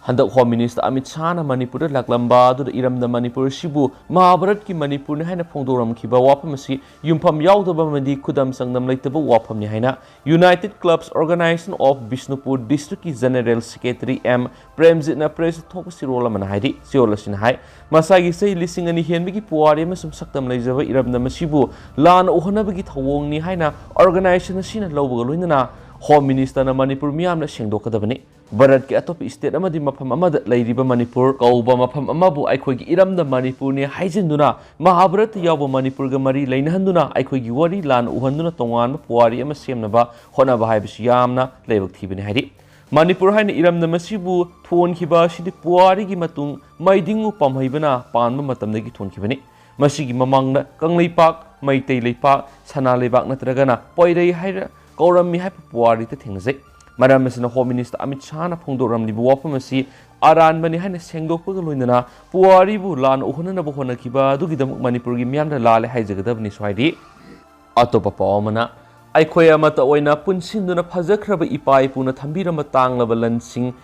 ꯍꯟꯗꯛ Home Minister ꯑꯃꯤꯠ ꯁꯥꯍꯅ ꯃꯅꯤꯄꯨꯔꯗ ꯂꯥꯛꯂꯝꯕ ꯑꯗꯨꯗ ꯏꯔꯝꯗꯝ ꯃꯅꯤꯄꯨꯔ ꯑꯁꯤꯕꯨ ꯃꯍꯥꯚꯥꯔꯠꯀꯤ ꯃꯅꯤꯄꯨꯔꯅꯤ ꯍꯥꯏꯅ ꯐꯣꯡꯗꯣꯛꯂꯝꯈꯤꯕ ꯋꯥꯐꯝ ꯑꯁꯤ ꯌꯨꯝꯐꯝ ꯌꯥꯎꯗꯕ ꯑꯃꯗꯤ ꯈꯨꯗꯝ ꯆꯥꯡꯗꯝ ꯂꯩꯇꯕ ꯋꯥꯐꯝꯅꯤ ꯍꯥꯏꯅ United Clubs Organization of Bishnupur Districtꯀꯤ General Secretary M ꯄ꯭ꯔꯦꯝꯖꯤꯠꯅ press ꯊꯣꯛꯄ ꯆꯦꯔꯣꯜ ꯑꯃꯅ ꯍꯥꯏꯔꯤ꯫ ꯆꯦꯔꯣꯜ ꯑꯁꯤꯅ ꯍꯥꯏ, ꯃꯁꯥꯒꯤ ꯆꯍꯤ ꯂꯤꯁꯤꯡ ꯑꯅꯤ ꯍꯦꯟꯕꯒꯤ ꯄꯨꯋꯥꯔꯤ ꯑꯃꯁꯨꯡ ꯁꯛꯇꯝ ꯂꯩꯖꯕ ꯏꯔꯝꯗꯝ ꯑꯁꯤꯕꯨ ꯂꯥꯟꯅ ꯎꯍꯟꯅꯕꯒꯤ ꯊꯧꯑꯣꯡꯅꯤ ꯍꯥꯏꯅ organization ꯑꯁꯤꯅ ꯂꯧꯕꯒ ꯂꯣꯏꯅꯅ Home Minister ꯃꯅꯤꯄꯨꯔ ꯃꯤꯌꯥꯝꯅ ꯁꯦꯡꯗꯣꯛꯀꯗꯕꯅꯤ꯫ ꯚꯥꯔꯠꯀꯤ ꯑꯇꯣꯞꯄ state ꯑꯃꯗꯤ ꯃꯐꯝ ꯑꯃꯗ ꯂꯩꯔꯤꯕ ꯃꯅꯤꯄꯨꯔ ꯀꯧꯕ ꯃꯐꯝ ꯑꯃꯕꯨ ꯑꯩꯈꯣꯏꯒꯤ ꯏꯔꯝꯗꯝ ꯃꯅꯤꯄꯨꯔꯅꯤ ꯍꯥꯏꯖꯤꯟꯗꯨꯅ ꯃꯍꯥꯚꯥꯔꯠꯇ ꯌꯥꯎꯕ ꯃꯅꯤꯄꯨꯔꯒ ꯃꯔꯤ ꯂꯩꯅꯍꯟꯗꯨꯅ ꯑꯩꯈꯣꯏꯒꯤ ꯋꯥꯔꯤ ꯂꯥꯟꯅ ꯎꯍꯟꯗꯨꯅ ꯇꯣꯉꯥꯟꯕ ꯄꯨꯋꯥꯔꯤ ꯑꯃ ꯁꯦꯝꯅꯕ ꯍꯣꯠꯅꯕ ꯍꯥꯏꯕꯁꯤ ꯌꯥꯝꯅ ꯂꯥꯏꯕꯛ ꯊꯤꯕꯅꯤ ꯍꯥꯏꯔꯤ꯫ ꯃꯅꯤꯄꯨꯔ ꯍꯥꯏꯅ ꯏꯔꯝꯗꯝ ꯑꯁꯤꯕꯨ ꯊꯣꯟꯈꯤꯕ ꯑꯁꯤꯗꯤ ꯄꯨꯋꯥꯔꯤꯒꯤ ꯃꯇꯨꯡ ꯃꯩꯗꯤꯡꯉꯨ ꯄꯥꯝꯍꯩꯕꯅ ꯄꯥꯟꯕ ꯃꯇꯝꯗꯒꯤ ꯊꯣꯟꯈꯤꯕꯅꯤ꯫ ꯃꯁꯤꯒꯤ ꯃꯃꯥꯡꯗ ꯀꯪꯂꯩꯄꯥꯛ, ꯃꯩꯇꯩ ꯂꯩꯄꯥꯛ, ꯁꯅꯥ ꯂꯩꯕꯥꯛ ꯅꯠꯇ꯭ꯔꯒꯅ ꯄꯣꯏꯔꯩ ꯍꯥꯏꯔ ꯀꯧꯔꯝꯃꯤ ꯍꯥꯏꯕ ꯄꯨꯋꯥꯔꯤꯗ ꯊꯦꯡꯅꯖꯩ꯫ ꯃꯔꯝ ꯑꯁꯤꯅ Home Minister ꯑꯃꯤꯠ ꯁꯥꯍꯅ ꯐꯣꯡꯗꯣꯛꯂꯝꯂꯤꯕ ꯋꯥꯐꯝ ꯑꯁꯤ ꯑꯔꯥꯟꯕꯅꯤ ꯍꯥꯏꯅ ꯁꯦꯡꯗꯣꯛꯄꯒ ꯂꯣꯏꯅꯅ ꯄꯨꯋꯥꯔꯤꯕꯨ ꯂꯥꯟꯅ ꯎꯍꯟꯅꯅꯕ ꯍꯣꯠꯅꯈꯤꯕ ꯑꯗꯨꯒꯤꯗꯃꯛ ꯃꯅꯤꯄꯨꯔꯒꯤ ꯃꯤꯌꯥꯝꯅ ꯂꯥꯜꯂꯦ ꯍꯥꯏꯖꯒꯗꯕꯅꯤꯁꯨ ꯍꯥꯏꯔꯤ꯫ ꯑꯇꯣꯞꯄ ꯄꯥꯎ ꯑꯃꯅ, ꯑꯩꯈꯣꯏ ꯑꯃꯠꯇ ꯑꯣꯏꯅ ꯄꯨꯟꯁꯤꯟꯗꯨꯅ ꯐꯖꯈ꯭ꯔꯕ ꯏꯄꯥ ꯏꯄꯨꯅ ꯊꯝꯕꯤꯔꯝꯕ ꯇꯥꯡꯂꯕ ꯂꯟꯁꯤꯡ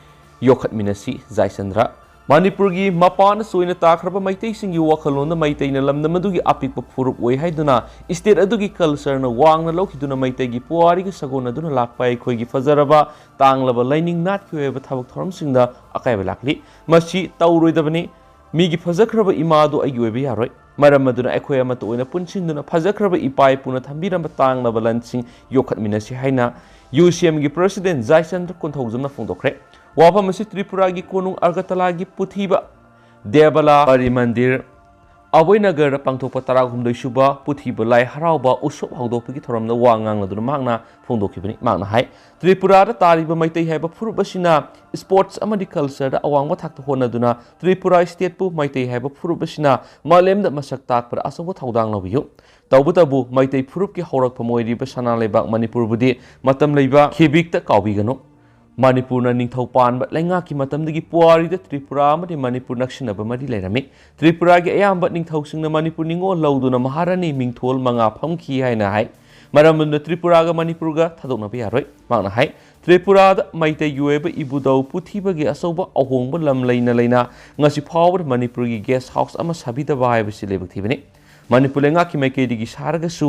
ꯌꯣꯛꯈꯠꯃꯤꯟꯅꯁꯤ, ꯖꯥꯏꯆꯟꯗ꯭ꯔ꯫ ꯃꯅꯤꯄꯨꯔꯒꯤ ꯃꯄꯥꯟꯗ ꯆꯣꯏꯅ ꯇꯥꯈ꯭ꯔꯕ ꯃꯩꯇꯩꯁꯤꯡꯒꯤ ꯋꯥꯈꯜꯂꯣꯟꯗ ꯃꯩꯇꯩꯅ ꯂꯝꯗꯝ ꯑꯗꯨꯒꯤ ꯑꯄꯤꯛꯄ ꯐꯨꯔꯨꯞ ꯑꯣꯏ ꯍꯥꯏꯗꯨꯅ state ꯑꯗꯨꯒꯤ cultureꯅ ꯋꯥꯡꯅ ꯂꯧꯈꯤꯗꯨꯅ ꯃꯩꯇꯩꯒꯤ ꯄꯨꯋꯥꯔꯤꯒ ꯁꯥꯒꯣꯟꯅꯗꯨꯅ ꯂꯥꯛꯄ ꯑꯩꯈꯣꯏꯒꯤ ꯐꯖꯔꯕ ꯇꯥꯡꯂꯕ ꯂꯥꯏꯅꯤꯡ ꯅꯥꯠꯀꯤ ꯑꯣꯏꯕ ꯊꯕꯛ ꯊꯧꯔꯝꯁꯤꯡꯗ ꯑꯀꯥꯏꯕ ꯂꯥꯛꯂꯤ꯫ ꯃꯁꯤ ꯇꯧꯔꯣꯏꯗꯕꯅꯤ꯫ ꯃꯤꯒꯤ ꯐꯖꯈ꯭ꯔꯕ ꯏꯃꯥ ꯑꯗꯨ ꯑꯩꯒꯤ ꯑꯣꯏꯕ ꯌꯥꯔꯣꯏ꯫ ꯃꯔꯝ ꯑꯗꯨꯅ ꯑꯩꯈꯣꯏ ꯑꯃꯠꯇ ꯑꯣꯏꯅ ꯄꯨꯟꯁꯤꯟꯗꯨꯅ ꯐꯖꯈ꯭ꯔꯕ ꯏꯄꯥ ꯏꯄꯨꯅ ꯊꯝꯕꯤꯔꯝꯕ ꯇꯥꯡꯂꯕ ꯂꯟꯁꯤꯡ ꯌꯣꯛꯈꯠꯃꯤꯟꯅꯁꯤ ꯍꯥꯏꯅ UCMꯒꯤ President ꯖꯥꯏꯆꯟꯗ꯭ꯔ ꯀꯣꯟꯊꯧꯖꯝꯅ ꯐꯣꯡꯗꯣꯛꯈ꯭ꯔꯦ꯫ ꯋꯥꯐꯝ ꯑꯁꯤ ꯇ꯭ꯔꯤꯄꯨꯔꯥꯒꯤ ꯀꯣꯅꯨꯡ ꯑꯒꯔꯇꯂꯥꯒꯤ ꯄꯨꯊꯤꯕ ꯗꯦꯕꯂꯥ ꯍꯔꯤ ꯃꯟꯗꯤꯔ, ꯑꯕꯣꯏꯅꯒꯔꯗ ꯄꯥꯡꯊꯣꯛꯄ ꯇꯔꯥꯍꯨꯝꯗꯣꯏ ꯁꯨꯕ ꯄꯨꯊꯤꯕ ꯂꯥꯏ ꯍꯔꯥꯎꯕ ꯎꯁꯣꯞ ꯍꯧꯗꯣꯛꯄꯒꯤ ꯊꯧꯔꯝꯗ ꯋꯥ ꯉꯥꯡꯂꯗꯨꯅ ꯃꯍꯥꯛꯅ ꯐꯣꯡꯗꯣꯛꯈꯤꯕꯅꯤ꯫ ꯃꯍꯥꯛꯅ ꯍꯥꯏ, ꯇ꯭ꯔꯤꯄꯨꯔꯥꯗ ꯇꯥꯔꯤꯕ ꯃꯩꯇꯩ ꯍꯥꯏꯕ ꯐꯨꯔꯨꯞ ꯑꯁꯤꯅ sports ꯑꯃꯗꯤ cultureꯗ ꯑꯋꯥꯡꯕ ꯊꯥꯛꯇ ꯍꯣꯠꯅꯗꯨꯅ ꯇ꯭ꯔꯤꯄꯨꯔꯥ stateꯄꯨ ꯃꯩꯇꯩ ꯍꯥꯏꯕ ꯐꯨꯔꯨꯞ ꯑꯁꯤꯅ ꯃꯥꯂꯦꯝꯗ ꯃꯁꯛ ꯇꯥꯛꯄꯗ ꯑꯆꯧꯕ ꯊꯧꯗꯥꯡ ꯂꯧꯕꯤꯌꯨ꯫ ꯇꯧꯕꯇꯕꯨ ꯃꯩꯇꯩ ꯐꯨꯔꯨꯞꯀꯤ ꯍꯧꯔꯛꯐꯝ ꯑꯣꯏꯔꯤꯕ ꯁꯅꯥ ꯂꯩꯕꯥꯛ ꯃꯅꯤꯄꯨꯔꯕꯨꯗꯤ ꯃꯇꯝ ꯂꯩꯕ ꯈꯦꯕꯤꯛꯇ ꯀꯥꯎꯕꯤꯒꯅꯨ꯫ ꯃꯅꯤꯄꯨꯔꯅ ꯅꯤꯡꯊꯧ ꯄꯥꯟꯕ ꯂꯩꯉꯥꯛꯀꯤ ꯃꯇꯝꯗꯒꯤ ꯄꯨꯋꯥꯔꯤꯗ ꯇ꯭ꯔꯤꯄꯨꯔꯥ ꯑꯃꯗꯤ ꯃꯅꯤꯄꯨꯔ ꯅꯛꯁꯤꯟꯅꯕ ꯃꯔꯤ ꯂꯩꯔꯝꯃꯤ꯫ ꯇ꯭ꯔꯤꯄꯨꯔꯥꯒꯤ ꯑꯌꯥꯝꯕ ꯅꯤꯡꯊꯧꯁꯤꯡꯅ ꯃꯅꯤꯄꯨꯔ ꯅꯤꯉꯣꯜ ꯂꯧꯗꯨꯅ ꯃꯍꯥꯔꯥꯅꯤ ꯃꯤꯡꯊꯣꯜ ꯃꯉꯥ ꯐꯝꯈꯤ ꯍꯥꯏꯅ ꯍꯥꯏ꯫ ꯃꯔꯝ ꯑꯗꯨꯅ ꯇ꯭ꯔꯤꯄꯨꯔꯥꯒ ꯃꯅꯤꯄꯨꯔꯒ ꯊꯥꯗꯣꯛꯅꯕ ꯌꯥꯔꯣꯏ꯫ ꯃꯍꯥꯛꯅ ꯍꯥꯏ, ꯇ꯭ꯔꯤꯄꯨꯔꯥꯗ ꯃꯩꯇꯩꯒꯤ ꯑꯣꯏꯕ ꯏꯕꯨꯙꯧ ꯄꯨꯊꯤꯕꯒꯤ ꯑꯆꯧꯕ ꯑꯍꯣꯡꯕ ꯂꯝ ꯂꯩꯅ ꯂꯩꯅ ꯉꯁꯤ ꯐꯥꯎꯕꯗ ꯃꯅꯤꯄꯨꯔꯒꯤ guest house ꯑꯃ ꯁꯥꯕꯤꯗꯕ ꯍꯥꯏꯕꯁꯤ ꯂꯥꯏꯕꯛ ꯊꯤꯕꯅꯤ꯫ ꯃꯅꯤꯄꯨꯔ ꯂꯩꯉꯥꯛꯀꯤ ꯃꯥꯏꯀꯩꯗꯒꯤ ꯁꯥꯔꯒꯁꯨ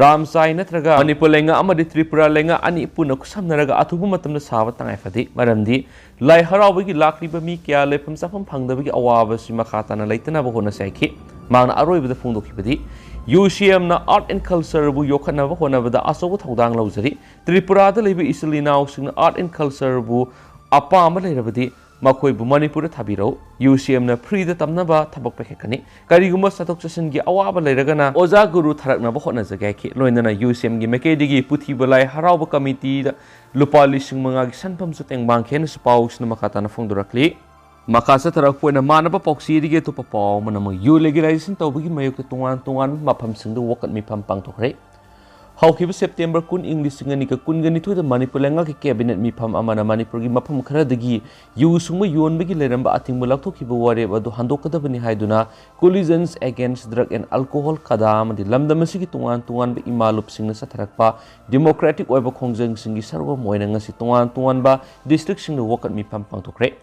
ꯔꯥꯝꯖꯥꯏ ꯅꯠꯇ꯭ꯔꯒ ꯃꯅꯤꯄꯨꯔ ꯂꯩꯉꯥꯛ ꯑꯃꯗꯤ ꯇ꯭ꯔꯤꯄꯨꯔꯥ ꯂꯩꯉꯥꯛ ꯑꯅꯤ ꯄꯨꯟꯅ ꯈꯨꯠꯁꯝꯅꯔꯒ ꯑꯊꯨꯕ ꯃꯇꯝꯗ ꯁꯥꯕ ꯇꯉꯥꯏ ꯐꯗꯦ꯫ ꯃꯔꯝꯗꯤ ꯂꯥꯏ ꯍꯔꯥꯎꯕꯒꯤ ꯂꯥꯛꯂꯤꯕ ꯃꯤ ꯀꯌꯥ ꯂꯩꯐꯝ ꯆꯥꯐꯝ ꯐꯪꯗꯕꯒꯤ ꯑꯋꯥꯕꯁꯤ ꯃꯈꯥ ꯇꯥꯅ ꯂꯩꯇꯅꯕ ꯍꯣꯠꯅꯁꯤ ꯍꯥꯏꯈꯤ꯫ ꯃꯍꯥꯛꯅ ꯑꯔꯣꯏꯕꯗ ꯐꯣꯡꯗꯣꯛꯈꯤꯕꯗꯤ, UCMꯅ art and cultureꯕꯨ ꯌꯣꯛꯈꯠꯅꯕ ꯍꯣꯠꯅꯕꯗ ꯑꯆꯧꯕ ꯊꯧꯗꯥꯡ ꯂꯧꯖꯔꯤ꯫ ꯇ꯭ꯔꯤꯄꯨꯔꯥꯗ ꯂꯩꯕ ꯏꯆꯤꯜ ꯏꯅꯥꯎꯁꯤꯡꯅ art and cultureꯕꯨ ꯑꯄꯥꯝꯕ ꯂꯩꯔꯕꯗꯤ ꯃꯈꯣꯏꯕꯨ ꯃꯅꯤꯄꯨꯔꯗ ꯊꯥꯕꯤꯔꯛꯎ꯫ UCMꯅ freeꯗ ꯇꯝꯅꯕ ꯊꯕꯛ ꯄꯥꯏꯈꯠꯀꯅꯤ꯫ ꯀꯔꯤꯒꯨꯝꯕ ꯆꯠꯊꯣꯛ ꯆꯠꯁꯤꯟꯒꯤ ꯑꯋꯥꯕ ꯂꯩꯔꯒꯅ ꯑꯣꯖꯥ ꯒꯨꯔꯨ ꯊꯥꯔꯛꯅꯕ ꯍꯣꯠꯅꯖꯒꯦ ꯍꯥꯏꯈꯤ꯫ ꯂꯣꯏꯅꯅ UCMꯒꯤ ꯃꯥꯏꯀꯩꯗꯒꯤ ꯄꯨꯊꯤꯕ ꯂꯥꯏ ꯍꯔꯥꯎꯕ ꯀꯃꯤꯇꯤꯗ ꯂꯨꯄꯥ ꯂꯤꯁꯤꯡ ꯃꯉꯥꯒꯤ ꯁꯦꯟꯐꯝꯁꯨ ꯇꯦꯡꯕꯥꯡꯈꯤ ꯍꯥꯏꯅꯁꯨ ꯄꯥꯎꯁꯤꯅ ꯃꯈꯥ ꯇꯥꯅ ꯐꯣꯡꯗꯣꯔꯛꯂꯤ꯫ ꯃꯈꯥ ꯆꯠꯊꯔꯛꯄ ꯑꯣꯏꯅ ꯃꯥꯟꯅꯕ ꯄꯥꯎꯆꯦꯗꯒꯤ ꯑꯇꯣꯞꯄ ꯄꯥꯎ ꯑꯃꯅ ꯑꯃꯨꯛ ꯌꯨ legalization ꯇꯧꯕꯒꯤ ꯃꯥꯌꯣꯛꯇ ꯇꯣꯉꯥꯟ ꯇꯣꯉꯥꯟꯕ ꯃꯐꯝꯁꯤꯡꯗ ꯋꯥꯀꯠ ꯃꯤꯐꯝ ꯄꯥꯡꯊꯣꯛꯈ꯭ꯔꯦ꯫ ꯍꯧꯈꯤꯕ ꯁꯦꯞꯇꯦꯝꯕꯔ ꯀꯨꯟ, ꯏꯪ ꯂꯤꯁꯤꯡ ꯑꯅꯤꯒ ꯀꯨꯟꯒ ꯅꯤꯊꯣꯏꯗ ꯃꯅꯤꯄꯨꯔ ꯂꯩꯉꯥꯛꯀꯤ cabinet ꯃꯤꯐꯝ ꯑꯃꯅ ꯃꯅꯤꯄꯨꯔꯒꯤ ꯃꯐꯝ ꯈꯔꯗꯒꯤ ꯌꯨ ꯁꯨꯡꯕ ꯌꯣꯟꯕꯒꯤ ꯂꯩꯔꯝꯕ ꯑꯊꯤꯡꯕ ꯂꯧꯊꯣꯛꯈꯤꯕ ꯋꯥꯔꯦꯞ ꯑꯗꯨ ꯍꯟꯗꯣꯛꯀꯗꯕꯅꯤ ꯍꯥꯏꯗꯨꯅ Coalition Against Drug and Alcohol, ꯀꯗꯥ ꯑꯃꯗꯤ ꯂꯝꯗꯝ ꯑꯁꯤꯒꯤ ꯇꯣꯉꯥꯟ ꯇꯣꯉꯥꯟꯕ ꯏꯃꯥ ꯂꯨꯞꯁꯤꯡꯅ ꯆꯠꯊꯔꯛꯄ democratic ꯑꯣꯏꯕ ꯈꯣꯡꯖꯪꯁꯤꯡꯒꯤ ꯁꯔꯨꯛ ꯑꯃ ꯑꯣꯏꯅ ꯉꯁꯤ ꯇꯣꯉꯥꯟ ꯇꯣꯉꯥꯟꯕ districtꯁꯤꯡꯗ ꯋꯥꯀꯠ ꯃꯤꯐꯝ ꯄꯥꯡꯊꯣꯛꯈ꯭ꯔꯦ꯫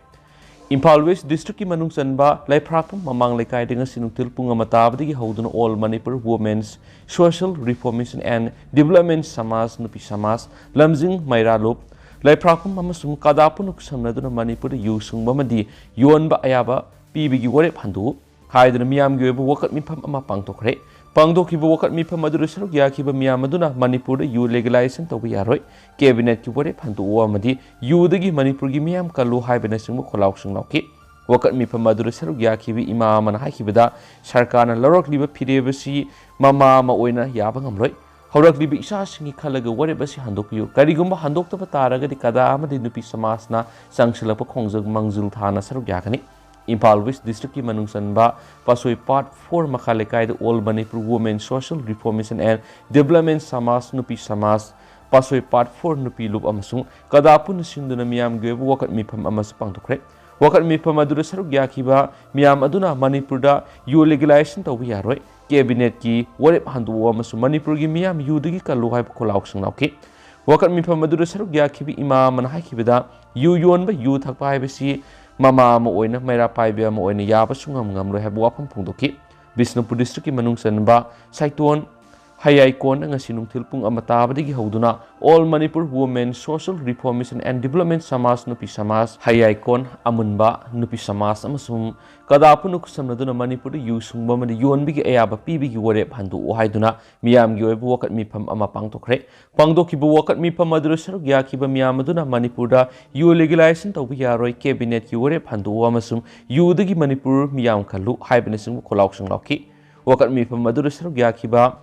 ꯏꯝꯐꯥꯜ West districtꯀꯤ ꯃꯅꯨꯡ ꯆꯟꯕ ꯂꯩꯐ꯭ꯔꯥꯛꯄꯝ ꯃꯃꯥꯡ ꯂꯩꯀꯥꯏꯗ ꯉꯁꯤ ꯅꯨꯡꯊꯤꯜ ꯄꯨꯡ ꯑꯃ ꯇꯥꯕꯗꯒꯤ ꯍꯧꯗꯨꯅ All Manipur Women's Social Reformation and Development ꯁꯃꯥꯖ, ꯅꯨꯄꯤ ꯁꯃꯥꯖ, ꯂꯝꯖꯤꯡ ꯃꯩꯔꯥꯂꯨꯞ, ꯂꯩꯐ꯭ꯔꯥꯛꯄꯝ ꯑꯃꯁꯨꯡ ꯀꯗꯥ ꯄꯨꯟꯅ ꯈꯨꯠꯁꯝꯅꯗꯨꯅ ꯃꯅꯤꯄꯨꯔꯗ ꯌꯨ ꯁꯨꯡꯕ ꯑꯃꯗꯤ ꯌꯣꯟꯕ ꯑꯌꯥꯕ ꯄꯤꯕꯒꯤ ꯋꯥꯔꯦꯞ ꯍꯟꯗꯣꯛꯎ ꯍꯥꯏꯗꯨꯅ ꯃꯤꯌꯥꯝꯒꯤ ꯑꯣꯏꯕ ꯋꯥꯀꯠ ꯃꯤꯐꯝ ꯑꯃ ꯄꯥꯡꯊꯣꯛꯈ꯭ꯔꯦ꯫ ꯄꯥꯡꯊꯣꯛꯈꯤꯕ ꯋꯥꯀꯠ ꯃꯤꯐꯝ ꯑꯗꯨꯗ ꯁꯔꯨꯛ ꯌꯥꯈꯤꯕ ꯃꯤꯌꯥꯝ ꯑꯗꯨꯅ ꯃꯅꯤꯄꯨꯔꯗ ꯌꯨ legalization ꯇꯧꯕ ꯌꯥꯔꯣꯏ, cabinetꯀꯤ ꯋꯥꯔꯦꯞ ꯍꯟꯗꯣꯛꯎ ꯑꯃꯗꯤ ꯌꯨꯗꯒꯤ ꯃꯅꯤꯄꯨꯔꯒꯤ ꯃꯤꯌꯥꯝ ꯀꯜꯂꯨ ꯍꯥꯏꯕꯅꯆꯤꯡꯕ ꯈꯣꯜꯂꯥꯎꯁꯤꯡ ꯂꯥꯎꯈꯤ꯫ ꯋꯥꯀꯠ ꯃꯤꯐꯝ ꯑꯗꯨꯗ ꯁꯔꯨꯛ ꯌꯥꯈꯤꯕ ꯏꯃꯥ ꯑꯃꯅ ꯍꯥꯏꯈꯤꯕꯗ, ꯁꯔꯀꯥꯔꯅ ꯂꯧꯔꯛꯂꯤꯕ ꯐꯤꯔꯦꯞ ꯑꯁꯤ ꯃꯃꯥ ꯑꯃ ꯑꯣꯏꯅ ꯌꯥꯕ ꯉꯝꯂꯣꯏ꯫ ꯍꯧꯔꯛꯂꯤꯕ ꯏꯆꯥꯁꯤꯡꯒꯤ ꯈꯜꯂꯒ ꯋꯥꯔꯦꯞ ꯑꯁꯤ ꯍꯟꯗꯣꯛꯄꯤꯌꯨ꯫ ꯀꯔꯤꯒꯨꯝꯕ ꯍꯟꯗꯣꯛꯇꯕ ꯇꯥꯔꯒꯗꯤ ꯀꯗꯥ ꯑꯃꯗꯤ ꯅꯨꯄꯤ ꯁꯃꯥꯖꯅ ꯆꯪꯁꯤꯜꯂꯛꯄ ꯈꯣꯡꯖꯪ ꯃꯥꯡꯖꯤꯜ ꯊꯥꯅ ꯁꯔꯨꯛ ꯌꯥꯒꯅꯤ꯫ ꯏꯝꯐꯥꯜ ꯋꯦꯁ ꯗꯤꯁꯇ꯭ꯔꯤꯛꯀꯤ ꯃꯅꯨꯡ ꯆꯟꯕ ꯄꯥꯁꯣꯏ ꯄꯥꯠ ꯐꯣꯔ ꯃꯈꯥ ꯂꯩꯀꯥꯏꯗ All Manipur Women Social Reformation and Development ꯁꯃꯥꯖ, ꯅꯨꯄꯤ ꯁꯃꯥꯖ, ꯄꯥꯁꯣꯏ ꯄꯥꯠ ꯐꯣꯔ ꯅꯨꯄꯤ ꯂꯨꯞ ꯑꯃꯁꯨꯡ ꯀꯗꯥ ꯄꯨꯟꯅ ꯁꯤꯟꯗꯨꯅ ꯃꯤꯌꯥꯝꯒꯤ ꯑꯣꯏꯕ ꯋꯥꯀꯠ ꯃꯤꯐꯝ ꯑꯃꯁꯨ ꯄꯥꯡꯊꯣꯛꯈ꯭ꯔꯦ꯫ ꯋꯥꯀꯠ ꯃꯤꯐꯝ ꯑꯗꯨꯗ ꯁꯔꯨꯛ ꯌꯥꯈꯤꯕ ꯃꯤꯌꯥꯝ ꯑꯗꯨꯅ ꯃꯅꯤꯄꯨꯔꯗ ꯌꯨ ꯂꯤꯒꯦꯂꯥꯏꯖꯦꯁꯟ ꯇꯧꯕ ꯌꯥꯔꯣꯏ, ꯀꯦꯕꯤꯅꯦꯠꯀꯤ ꯋꯥꯔꯦꯞ ꯍꯟꯗꯣꯛꯎ ꯑꯃꯁꯨꯡ ꯃꯅꯤꯄꯨꯔꯒꯤ ꯃꯤꯌꯥꯝ ꯌꯨꯗꯒꯤ ꯀꯜꯂꯨ ꯍꯥꯏꯕ ꯈꯣꯜꯂꯥꯎꯁꯤꯡ ꯂꯥꯎꯈꯤ꯫ ꯋꯥꯀꯠ ꯃꯤꯐꯝ ꯑꯗꯨꯗ ꯁꯔꯨꯛ ꯌꯥꯈꯤꯕ ꯏꯃꯥ ꯑꯃꯅ ꯍꯥꯏꯈꯤꯕꯗ, ꯌꯨ ꯌꯣꯟꯕ, ꯌꯨ ꯊꯛꯄ ꯍꯥꯏꯕꯁꯤ ꯃꯃꯥ ꯑꯃ ꯑꯣꯏꯅ, ꯃꯩꯔꯥ ꯄꯥꯏꯕꯤ ꯑꯃ ꯑꯣꯏꯅ ꯌꯥꯕ ꯁꯨꯡꯉꯝ ꯉꯝꯂꯣꯏ ꯍꯥꯏꯕ ꯋꯥꯐꯝ ꯐꯣꯡꯗꯣꯛꯈꯤ꯫ ꯕꯤꯁꯅꯨꯄꯨꯔ ꯗꯤꯁꯇ꯭ꯔꯤꯛꯀꯤ ꯃꯅꯨꯡ ꯆꯟꯕ ꯁꯥꯏꯇꯣꯟ ꯍꯌꯥꯏꯀꯣꯟꯗ ꯉꯁꯤ ꯅꯨꯡꯊꯤꯜ ꯄꯨꯡ ꯑꯃ ꯇꯥꯕꯗꯒꯤ ꯍꯧꯗꯨꯅ All Manipur Women Social Reformation and Development ꯁꯃꯥꯖ, ꯅꯨꯄꯤ ꯁꯃꯥꯖ, ꯍꯌꯥꯏꯀꯣꯟ ꯑꯃꯨꯟꯕ ꯅꯨꯄꯤ ꯁꯃꯥꯖ ꯑꯃꯁꯨꯡ ꯀꯗꯥ ꯄꯨꯟꯅ ꯈꯨꯠꯁꯝꯅꯗꯨꯅ ꯃꯅꯤꯄꯨꯔꯗ ꯌꯨ ꯁꯨꯡꯕ ꯑꯃꯗꯤ ꯌꯣꯟꯕꯒꯤ ꯑꯌꯥꯕ ꯄꯤꯕꯒꯤ ꯋꯥꯔꯦꯞ ꯍꯟꯗꯣꯛꯎ ꯍꯥꯏꯗꯨꯅ ꯃꯤꯌꯥꯝꯒꯤ ꯑꯣꯏꯕ ꯋꯥꯀꯠ ꯃꯤꯐꯝ ꯑꯃ ꯄꯥꯡꯊꯣꯛꯈ꯭ꯔꯦ꯫ ꯄꯥꯡꯊꯣꯛꯈꯤꯕ ꯋꯥꯀꯠ ꯃꯤꯐꯝ ꯑꯗꯨꯗ ꯁꯔꯨꯛ ꯌꯥꯈꯤꯕ ꯃꯤꯌꯥꯝ ꯑꯗꯨꯅ ꯃꯅꯤꯄꯨꯔꯗ ꯌꯨ ꯂꯤꯒꯦꯂꯥꯏꯖꯦꯁꯟ ꯇꯧꯕ ꯌꯥꯔꯣꯏ, ꯀꯦꯕꯤꯅꯦꯠꯀꯤ ꯋꯥꯔꯦꯞ ꯍꯟꯗꯣꯛꯎ ꯑꯃꯁꯨꯡ ꯌꯨꯗꯒꯤ ꯃꯅꯤꯄꯨꯔ ꯃꯤꯌꯥꯝ ꯀꯜꯂꯨ ꯍꯥꯏꯕꯅꯆꯤꯡꯕ ꯈꯣꯜꯂꯥꯎꯁꯤꯡ ꯂꯥꯎꯈꯤ꯫ ꯋꯥꯀꯠ ꯃꯤꯐꯝ ꯑꯗꯨꯗ ꯁꯔꯨꯛ ꯌꯥꯈꯤꯕ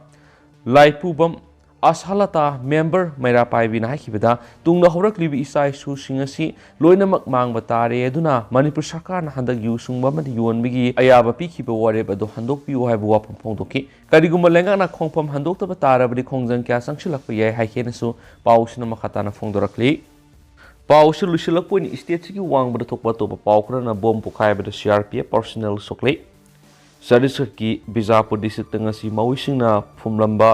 ꯂꯥꯏꯄꯨꯕꯝ ꯑꯁꯥꯂꯇꯥ, ꯃꯦꯝꯕꯔ ꯃꯩꯔꯥ ꯄꯥꯏꯕꯤꯅ ꯍꯥꯏꯈꯤꯕꯗ, ꯇꯨꯡꯗ ꯍꯧꯔꯛꯂꯤꯕ ꯏꯆꯥ ꯏꯁꯨꯁꯤꯡ ꯑꯁꯤ ꯂꯣꯏꯅꯃꯛ ꯃꯥꯡꯕ ꯇꯥꯔꯦ, ꯑꯗꯨꯅ ꯃꯅꯤꯄꯨꯔ ꯁꯔꯀꯥꯔꯅ ꯍꯟꯗꯛ ꯌꯨ ꯁꯨꯡꯕ ꯑꯃꯗꯤ ꯌꯣꯟꯕꯒꯤ ꯑꯌꯥꯕ ꯄꯤꯈꯤꯕ ꯋꯥꯔꯦꯞ ꯑꯗꯨ ꯍꯟꯗꯣꯛꯄꯤꯌꯨ ꯍꯥꯏꯕ ꯋꯥꯐꯝ ꯐꯣꯡꯗꯣꯛꯈꯤ꯫ ꯀꯔꯤꯒꯨꯝꯕ ꯂꯩꯉꯥꯛꯅ ꯈꯣꯡꯐꯝ ꯍꯟꯗꯣꯛꯇꯕ ꯇꯥꯔꯕꯗꯤ ꯈꯣꯡꯖꯪ ꯀꯌꯥ ꯆꯪꯁꯤꯜꯂꯛꯄ ꯌꯥꯏ ꯍꯥꯏꯈꯤꯅꯁꯨ ꯄꯥꯎꯁꯤꯅ ꯃꯈꯥ ꯇꯥꯅ ꯐꯣꯡꯗꯣꯔꯛꯂꯤ꯫ ꯄꯥꯎꯁꯤ ꯂꯣꯏꯁꯤꯜꯂꯛꯄ ꯑꯣꯏꯅ ꯁ꯭ꯇꯦꯠꯁꯤꯒꯤ ꯋꯥꯡꯃꯗ ꯊꯣꯛꯄ ꯑꯇꯣꯞꯄ ꯄꯥꯎ ꯈꯔꯅ ꯕꯣꯝ ꯄꯣꯈꯥꯏꯕꯗ C R P F personnel ꯁꯣꯛꯂꯦ꯫ ꯆꯇꯤꯁꯒꯔꯒꯤ ꯕꯤꯖꯥꯄꯨꯔ ꯗꯤꯁꯇ꯭ꯔꯤꯛꯇ ꯉꯁꯤ ꯃꯥꯑꯣꯏꯁꯤꯡꯅ ꯐꯨꯝꯂꯝꯕ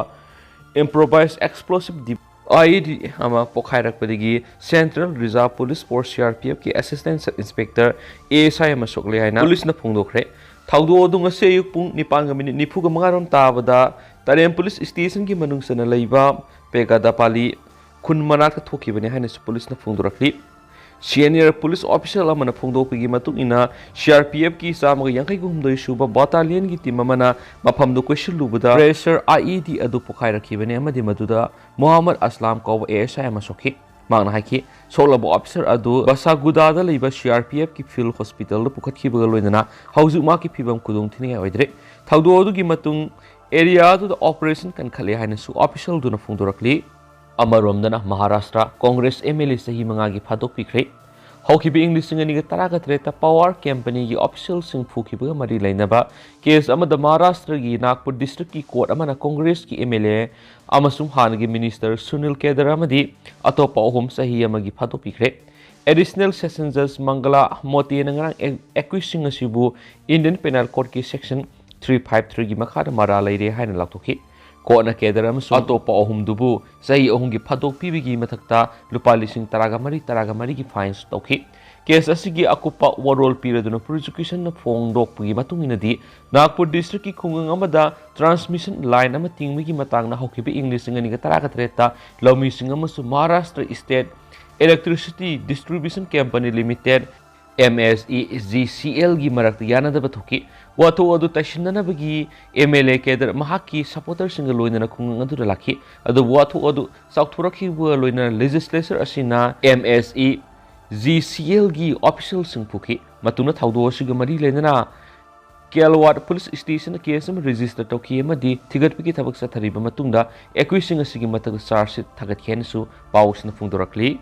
ꯏꯝꯄ꯭ꯔꯣꯚꯥꯏꯖ ꯑꯦꯛꯁꯄ꯭ꯂꯣꯁꯤꯚ ꯗꯤ-, ꯑꯥꯏ ꯏ ꯗꯤ ꯑꯃ ꯄꯣꯈꯥꯏꯔꯛꯄꯗꯒꯤ central reserve police force, C R P ꯑꯦꯐꯀꯤ assistant sub inspector A S I ꯑꯃ ꯁꯣꯛꯂꯦ ꯍꯥꯏꯅ ꯄꯨꯂꯤꯁꯅ ꯐꯣꯡꯗꯣꯛꯈ꯭ꯔꯦ꯫ ꯊꯧꯗꯣꯛ ꯑꯗꯨ ꯉꯁꯤ ꯑꯌꯨꯛ ꯄꯨꯡ ꯅꯤꯄꯥꯟꯒ ꯃꯤꯅꯤꯠ ꯅꯤꯐꯨꯒ ꯃꯉꯥ ꯔꯣꯝ ꯇꯥꯕꯗ ꯇꯔꯦꯝ ꯄꯨꯂꯤꯁ ꯁ꯭ꯇꯦꯁꯟꯒꯤ ꯃꯅꯨꯡ ꯆꯟꯅ ꯂꯩꯕ ꯄꯦꯒꯥꯗꯥꯄꯥꯂꯤ ꯈꯨꯟ ꯃꯅꯥꯛꯇ ꯊꯣꯛꯈꯤꯕꯅꯤ ꯍꯥꯏꯅꯁꯨ ꯄꯨꯂꯤꯁꯅ ꯐꯣꯡꯗꯣꯔꯛꯂꯤ꯫ ꯁꯤꯅꯤꯌꯔ ꯄꯨꯂꯤꯁ ꯑꯣꯐꯤꯁꯤꯌꯦꯜ ꯑꯃꯅ ꯐꯣꯡꯗꯣꯛꯄꯒꯤ ꯃꯇꯨꯡ ꯏꯟꯅ, ꯁꯤ ꯑꯥꯔ ꯄꯤ ꯑꯦꯐꯀꯤ ꯆꯥꯝꯃꯒ ꯌꯥꯡꯈꯩ ꯍꯨꯝꯗꯣꯏ ꯁꯨꯕ ꯕꯥꯇꯥꯂꯤꯌꯟꯒꯤ ꯇꯤꯝ ꯑꯃꯅ ꯃꯐꯝꯗꯨ ꯀꯣꯏꯁꯤꯜꯂꯨꯕꯗ ꯄ꯭ꯔꯦꯁꯔ ꯑꯥꯏ ꯏ ꯗꯤ ꯑꯗꯨ ꯄꯣꯈꯥꯏꯔꯛꯈꯤꯕꯅꯤ ꯑꯃꯗꯤ ꯃꯗꯨꯗ ꯃꯣꯍꯝꯃꯗ ꯑꯁꯂꯥꯝ ꯀꯧꯕ ꯑꯦ ꯑꯦꯁ ꯑꯥꯏ ꯑꯃ ꯁꯣꯛꯈꯤ꯫ ꯃꯍꯥꯛꯅ ꯍꯥꯏꯈꯤ, ꯁꯣꯛꯂꯕ ꯑꯣꯐꯤꯁꯥꯔ ꯑꯗꯨ ꯕꯁꯥꯒꯨꯗꯥꯗ ꯂꯩꯕ C R P F ꯀꯤ field hospital ꯗ ꯄꯨꯈꯠꯈꯤꯕꯒ ꯂꯣꯏꯅꯅ ꯍꯧꯖꯤꯛ ꯃꯍꯥꯛꯀꯤ ꯐꯤꯕꯝ ꯈꯨꯗꯣꯡ ꯊꯤꯅꯤꯡꯉꯥꯏ ꯑꯣꯏꯗ꯭ꯔꯦ꯫ ꯊꯧꯗꯣꯛ ꯑꯗꯨꯒꯤ ꯃꯇꯨꯡ area ꯑꯗꯨꯗ operation ꯀꯟꯈꯠꯂꯦ ꯍꯥꯏꯅꯁꯨ official ꯗꯨꯅ ꯐꯣꯡꯗꯣꯔꯛꯂꯤ꯫ ꯑꯃꯔꯣꯝꯗꯅ Maharashtra Congress M L A ꯆꯍꯤ ꯃꯉꯥꯒꯤ ꯐꯥꯗꯣꯛꯄꯤꯈ꯭ꯔꯦ꯫ ꯍꯧꯈꯤꯕ ꯏꯪ ꯂꯤꯁꯤꯡ ꯑꯅꯤꯒ ꯇꯔꯥꯒ ꯇꯔꯦꯠꯇ power company ꯒꯤ official ꯁꯤꯡ ꯐꯨꯈꯤꯕꯒ ꯃꯔꯤ ꯂꯩꯅꯕ case ꯑꯃꯗ ꯃꯍꯥꯔꯥꯁꯇ꯭ꯔꯒꯤ ꯅꯥꯒꯄꯨꯔ district ꯀꯤ court ꯑꯃꯅ ꯀꯣꯡꯒ꯭ꯔꯦꯁꯀꯤ M L A ꯑꯃꯁꯨꯡ ꯍꯥꯟꯅꯒꯤ minister ꯁꯨꯅꯤꯜ ꯀꯦꯗꯔ ꯑꯃꯗꯤ ꯑꯇꯣꯞꯄ ꯑꯍꯨꯝ ꯆꯍꯤ ꯑꯃꯒꯤ ꯐꯥꯗꯣꯛꯄꯤꯈ꯭ꯔꯦ꯫ Additional Session Judge ꯃꯪꯒꯂꯥ ꯃꯣꯇꯦꯅ ꯉꯔꯥꯡ accused ꯁꯤꯡ ꯑꯁꯤꯕꯨ Indian Penal Court ꯀꯤ section three five three ꯒꯤ ꯃꯈꯥꯗ ꯃꯔꯥꯜ ꯂꯩꯔꯦ ꯍꯥꯏꯅ ꯂꯥꯎꯊꯣꯛꯈꯤ꯫ Court ꯅ ꯀꯦꯗꯔ ꯑꯃꯁꯨꯡ ꯑꯇꯣꯞꯄ ꯑꯍꯨꯝꯗꯨꯕꯨ ꯆꯍꯤ ꯑꯍꯨꯝꯒꯤ ꯐꯥꯗꯣꯛ ꯄꯤꯕꯒꯤ ꯃꯊꯛꯇ ꯂꯨꯄꯥ ꯂꯤꯁꯤꯡ ꯇꯔꯥꯒ ꯃꯔꯤ, ꯇꯔꯥꯒ ꯃꯔꯤꯒꯤ fine ꯁꯨ ꯇꯧꯈꯤ꯫ Case ꯑꯁꯤꯒꯤ ꯑꯀꯨꯞꯄ ꯋꯥꯔꯣꯜ ꯄꯤꯔꯗꯨꯅ prosecution ꯅ ꯐꯣꯡꯗꯣꯛꯄꯒꯤ ꯃꯇꯨꯡ ꯏꯟꯅꯗꯤ, ꯅꯥꯒꯄꯨꯔ district ꯀꯤ ꯈꯨꯡꯒꯪ ꯑꯃꯗ transmission line ꯑꯃ ꯇꯤꯡꯕꯒꯤ ꯃꯇꯥꯡꯗ ꯍꯧꯈꯤꯕ ꯏꯪ ꯂꯤꯁꯤꯡ ꯑꯅꯤꯒ ꯇꯔꯥꯒ ꯇꯔꯦꯠꯇ ꯂꯧꯃꯤꯁꯤꯡ ꯑꯃꯁꯨꯡ Maharashtra State Electricity Distribution Company Limited, M S E G C L ꯒꯤ ꯃꯔꯛꯇ ꯌꯥꯅꯗꯕ ꯊꯣꯛꯈꯤ꯫ ꯋꯥꯊꯣꯛ ꯑꯗꯨ ꯇꯩꯁꯤꯟꯅꯅꯕꯒꯤ M L A ꯀꯦꯗꯔ ꯃꯍꯥꯛꯀꯤ supporter ꯁꯤꯡꯒ ꯂꯣꯏꯅꯅ ꯈꯨꯡꯒꯪ ꯑꯗꯨꯗ ꯂꯥꯛꯈꯤ꯫ ꯑꯗꯨꯕꯨ ꯋꯥꯊꯣꯛ ꯑꯗꯨ ꯆꯥꯎꯊꯣꯔꯛꯈꯤꯕꯒ ꯂꯣꯏꯅꯅ legislature ꯑꯁꯤꯅ M S E G C L ꯒꯤ official ꯁꯤꯡ ꯐꯨꯈꯤ꯫ ꯃꯇꯨꯡꯗ ꯊꯧꯗꯣꯛ ꯑꯁꯤꯒ ꯃꯔꯤ ꯂꯩꯅꯅ ꯀꯦꯜꯋꯥꯠ police station ꯗ case ꯑꯃ register ꯇꯧꯈꯤ ꯑꯃꯗꯤ ꯊꯤꯒꯠꯄꯒꯤ ꯊꯕꯛ ꯆꯠꯊꯔꯤꯕ ꯃꯇꯨꯡꯗ accused ꯁꯤꯡ ꯑꯁꯤꯒꯤ ꯃꯊꯛꯇ charge sheet ꯊꯥꯒꯠꯈꯤ ꯍꯥꯏꯅꯁꯨ ꯄꯥꯎꯁꯤꯅ ꯐꯣꯡꯗꯣꯔꯛꯂꯤ꯫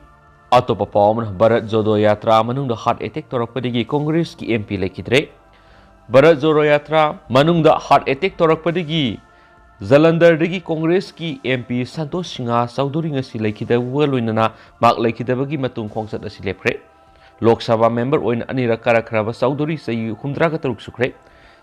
ꯑꯇꯣꯞꯄ ꯄꯥꯎ ꯑꯃꯅ, ꯚꯥꯔꯠ ꯖꯣꯗꯣ ꯌꯥꯇ꯭ꯔꯥ ꯃꯅꯨꯡꯗ heart attack ꯇꯧꯔꯛꯄꯗꯒꯤ ꯀꯣꯡꯒ꯭ꯔꯦꯁꯀꯤ M P ꯂꯩꯈꯤꯗ꯭ꯔꯦ꯫ ꯚꯥꯔꯠ ꯖꯣꯗꯣ ꯌꯥꯇ꯭ꯔꯥ ꯃꯅꯨꯡꯗ heart attack ꯇꯧꯔꯛꯄꯗꯒꯤ ꯖꯂꯟꯙꯔꯗꯒꯤ ꯀꯣꯡꯒ꯭ꯔꯦꯁꯀꯤ M P Santosh Singh Chaudhuri ꯉꯁꯤ ꯂꯩꯈꯤꯗꯕꯒ ꯂꯣꯏꯅꯅ ꯃꯍꯥꯛ ꯂꯩꯈꯤꯗꯕꯒꯤ ꯃꯇꯨꯡ ꯈꯣꯡꯆꯠ ꯑꯁꯤ ꯂꯦꯞꯈ꯭ꯔꯦ꯫ ꯂꯣꯛ ꯁꯚꯥ member ꯑꯣꯏꯅ ꯑꯅꯤꯔꯛ ꯀꯥꯔꯛꯈ꯭ꯔꯕ ꯆꯧꯙꯨꯔꯤ ꯆꯍꯤ ꯍꯨꯝꯗ꯭ꯔꯥꯒ ꯇꯔꯨꯛ ꯁꯨꯈ꯭ꯔꯦ꯫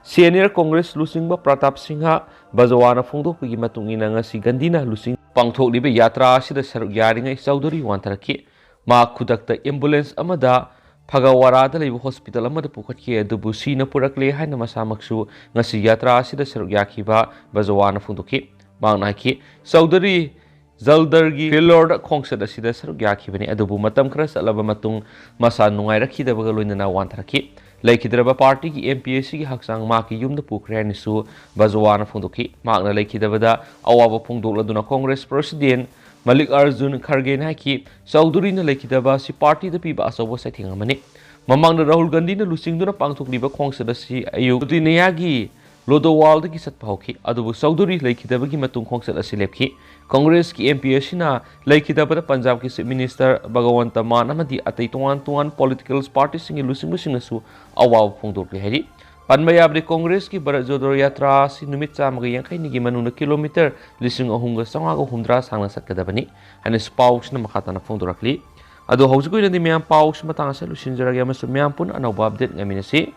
Senior ꯀꯣꯡꯒ꯭ꯔꯦꯁ ꯂꯨꯆꯤꯡꯕ ꯄ꯭ꯔꯇꯥꯞ ꯁꯤꯡꯍ ꯕꯖꯋꯥꯅ ꯐꯣꯡꯗꯣꯛꯄꯒꯤ ꯃꯇꯨꯡ ꯏꯟꯅ, ꯉꯁꯤ ꯒꯟꯙꯤꯅ ꯂꯨꯆꯤꯡ ꯄꯥꯡꯊꯣꯛꯂꯤꯕ ꯌꯥꯇ꯭ꯔꯥ ꯑꯁꯤꯗ ꯁꯔꯨꯛ ꯌꯥꯔꯤꯉꯩ ꯆꯧꯙꯨꯔꯤ ꯋꯥꯟꯊꯔꯛꯈꯤ꯫ ꯃꯍꯥꯛ ꯈꯨꯗꯛꯇ ambulance ꯑꯃꯗ ꯐꯒꯋꯥꯔꯥꯗ ꯂꯩꯕ hospital ꯑꯃꯗ ꯄꯨꯈꯠꯈꯤ, ꯑꯗꯨꯕꯨ ꯁꯤꯅ ꯄꯨꯔꯛꯂꯦ ꯍꯥꯏꯅ ꯃꯁꯥꯃꯛꯁꯨ ꯉꯁꯤ ꯌꯥꯇ꯭ꯔꯥ ꯑꯁꯤꯗ ꯁꯔꯨꯛ ꯌꯥꯈꯤꯕ ꯕꯖꯋꯥꯅ ꯐꯣꯡꯗꯣꯛꯈꯤ꯫ ꯃꯍꯥꯛꯅ ꯍꯥꯏꯈꯤ, ꯆꯧꯙꯨꯔꯤ ꯖꯜꯗꯔꯒꯤ ꯐꯤꯂꯣꯔꯗ ꯈꯣꯡꯆꯠ ꯑꯁꯤꯗ ꯁꯔꯨꯛ ꯌꯥꯈꯤꯕꯅꯤ, ꯑꯗꯨꯕꯨ ꯃꯇꯝ ꯈꯔ ꯆꯠꯂꯕ ꯃꯇꯨꯡ ꯃꯁꯥ ꯅꯨꯡꯉꯥꯏꯔꯛꯈꯤꯗꯕꯒ ꯂꯣꯏꯅꯅ ꯋꯥꯟꯊꯔꯛꯈꯤ꯫ ꯂꯩꯈꯤꯗ꯭ꯔꯕ ꯄꯥꯔꯇꯤꯒꯤ M P ꯑꯁꯤꯒꯤ ꯍꯛꯆꯥꯡ ꯃꯍꯥꯛꯀꯤ ꯌꯨꯝꯗ ꯄꯨꯈ꯭ꯔꯦ ꯍꯥꯏꯅꯁꯨ ꯕꯖꯋꯥꯅ ꯐꯣꯡꯗꯣꯛꯈꯤ꯫ ꯃꯍꯥꯛꯅ ꯂꯩꯈꯤꯗꯕꯗ ꯑꯋꯥꯕ ꯐꯣꯡꯗꯣꯛꯂꯗꯨꯅ ꯀꯣꯡꯒ꯭ꯔꯦꯁ president ꯃꯜꯂꯤꯛ ꯑꯥꯔꯖꯨꯟ ꯈꯔꯒꯦꯅ ꯍꯥꯏꯈꯤ, ꯆꯧꯙꯨꯔꯤꯅ ꯂꯩꯈꯤꯗꯕ ꯑꯁꯤ ꯄꯥꯔꯇꯤꯗ ꯄꯤꯕ ꯑꯆꯧꯕ ꯆꯩꯊꯦꯡ ꯑꯃꯅꯤ꯫ ꯃꯃꯥꯡꯗ ꯔꯥꯍꯨꯜ ꯒꯥꯟꯙꯤꯅ ꯂꯨꯆꯤꯡꯗꯨꯅ ꯄꯥꯡꯊꯣꯛꯂꯤꯕ ꯈꯣꯡꯆꯠ ꯑꯁꯤ ꯑꯌꯨꯛ ꯂꯨꯙꯤꯌꯥꯅꯥꯒꯤ ꯂꯣꯗꯣꯋꯥꯜꯗꯒꯤ ꯆꯠꯄ ꯍꯧꯈꯤ, ꯑꯗꯨꯕꯨ ꯆꯧꯙꯨꯔꯤ ꯂꯩꯈꯤꯗꯕꯒꯤ ꯃꯇꯨꯡ ꯈꯣꯡꯆꯠ ꯑꯁꯤ ꯂꯦꯞꯈꯤ꯫ ꯀꯪꯒ꯭ꯔꯦꯁꯀꯤ ꯑꯦꯝ ꯄꯤ ꯑꯁꯤꯅ ꯂꯩꯈꯤꯗꯕꯗ ꯄꯟꯖꯥꯕꯀꯤ ꯆꯤꯐ ꯃꯤꯅꯤꯁꯇꯔ ꯚꯒꯋꯟꯇ ꯃꯥꯟ ꯑꯃꯗꯤ ꯑꯇꯩ ꯇꯣꯉꯥꯟ ꯇꯣꯉꯥꯟ ꯄꯣꯂꯤꯇꯤꯀꯦꯜ ꯄꯥꯔꯇꯤꯁꯤꯡꯒꯤ ꯂꯨꯆꯤꯡꯕꯁꯤꯡꯅꯁꯨ ꯑꯋꯥꯕ ꯐꯣꯡꯗꯣꯛꯂꯤ ꯍꯥꯏꯔꯤ꯫ ꯄꯟꯕ ꯌꯥꯕꯗꯤ, ꯀꯪꯒ꯭ꯔꯦꯁꯀꯤ ꯚꯥꯔꯠ ꯖꯣꯗꯣ ꯌꯥꯇ꯭ꯔꯥ ꯑꯁꯤ ꯅꯨꯃꯤꯠ ꯆꯥꯝꯃꯒ ꯌꯥꯡꯈꯩꯅꯤꯒꯤ ꯃꯅꯨꯡꯗ ꯀꯤꯂꯣꯃꯤꯇꯔ ꯂꯤꯁꯤꯡ ꯑꯍꯨꯝꯒ ꯆꯥꯝꯃꯉꯥꯒ ꯍꯨꯝꯗ꯭ꯔꯥ ꯁꯥꯡꯅ ꯆꯠꯀꯗꯕꯅꯤ ꯍꯥꯏꯅ ꯄꯥꯎꯁꯤꯅ ꯃꯈꯥ ꯇꯥꯅ ꯐꯣꯡꯗꯣꯔꯛꯂꯤ꯫ ꯑꯗꯣ ꯍꯧꯖꯤꯛꯀꯤ ꯑꯣꯏꯅꯗꯤ ꯃꯌꯥꯝ ꯄꯥꯎꯁꯤ ꯃꯇꯥꯡ ꯑꯁꯤꯗ ꯂꯣꯏꯁꯤꯟꯖꯔꯒꯦ ꯑꯃꯁꯨꯡ ꯃꯌꯥꯝ ꯄꯨꯟꯅ ꯑꯅꯧꯕ ꯑꯞꯗꯦꯠ ꯉꯥꯏꯃꯤꯟꯅꯁꯤ꯫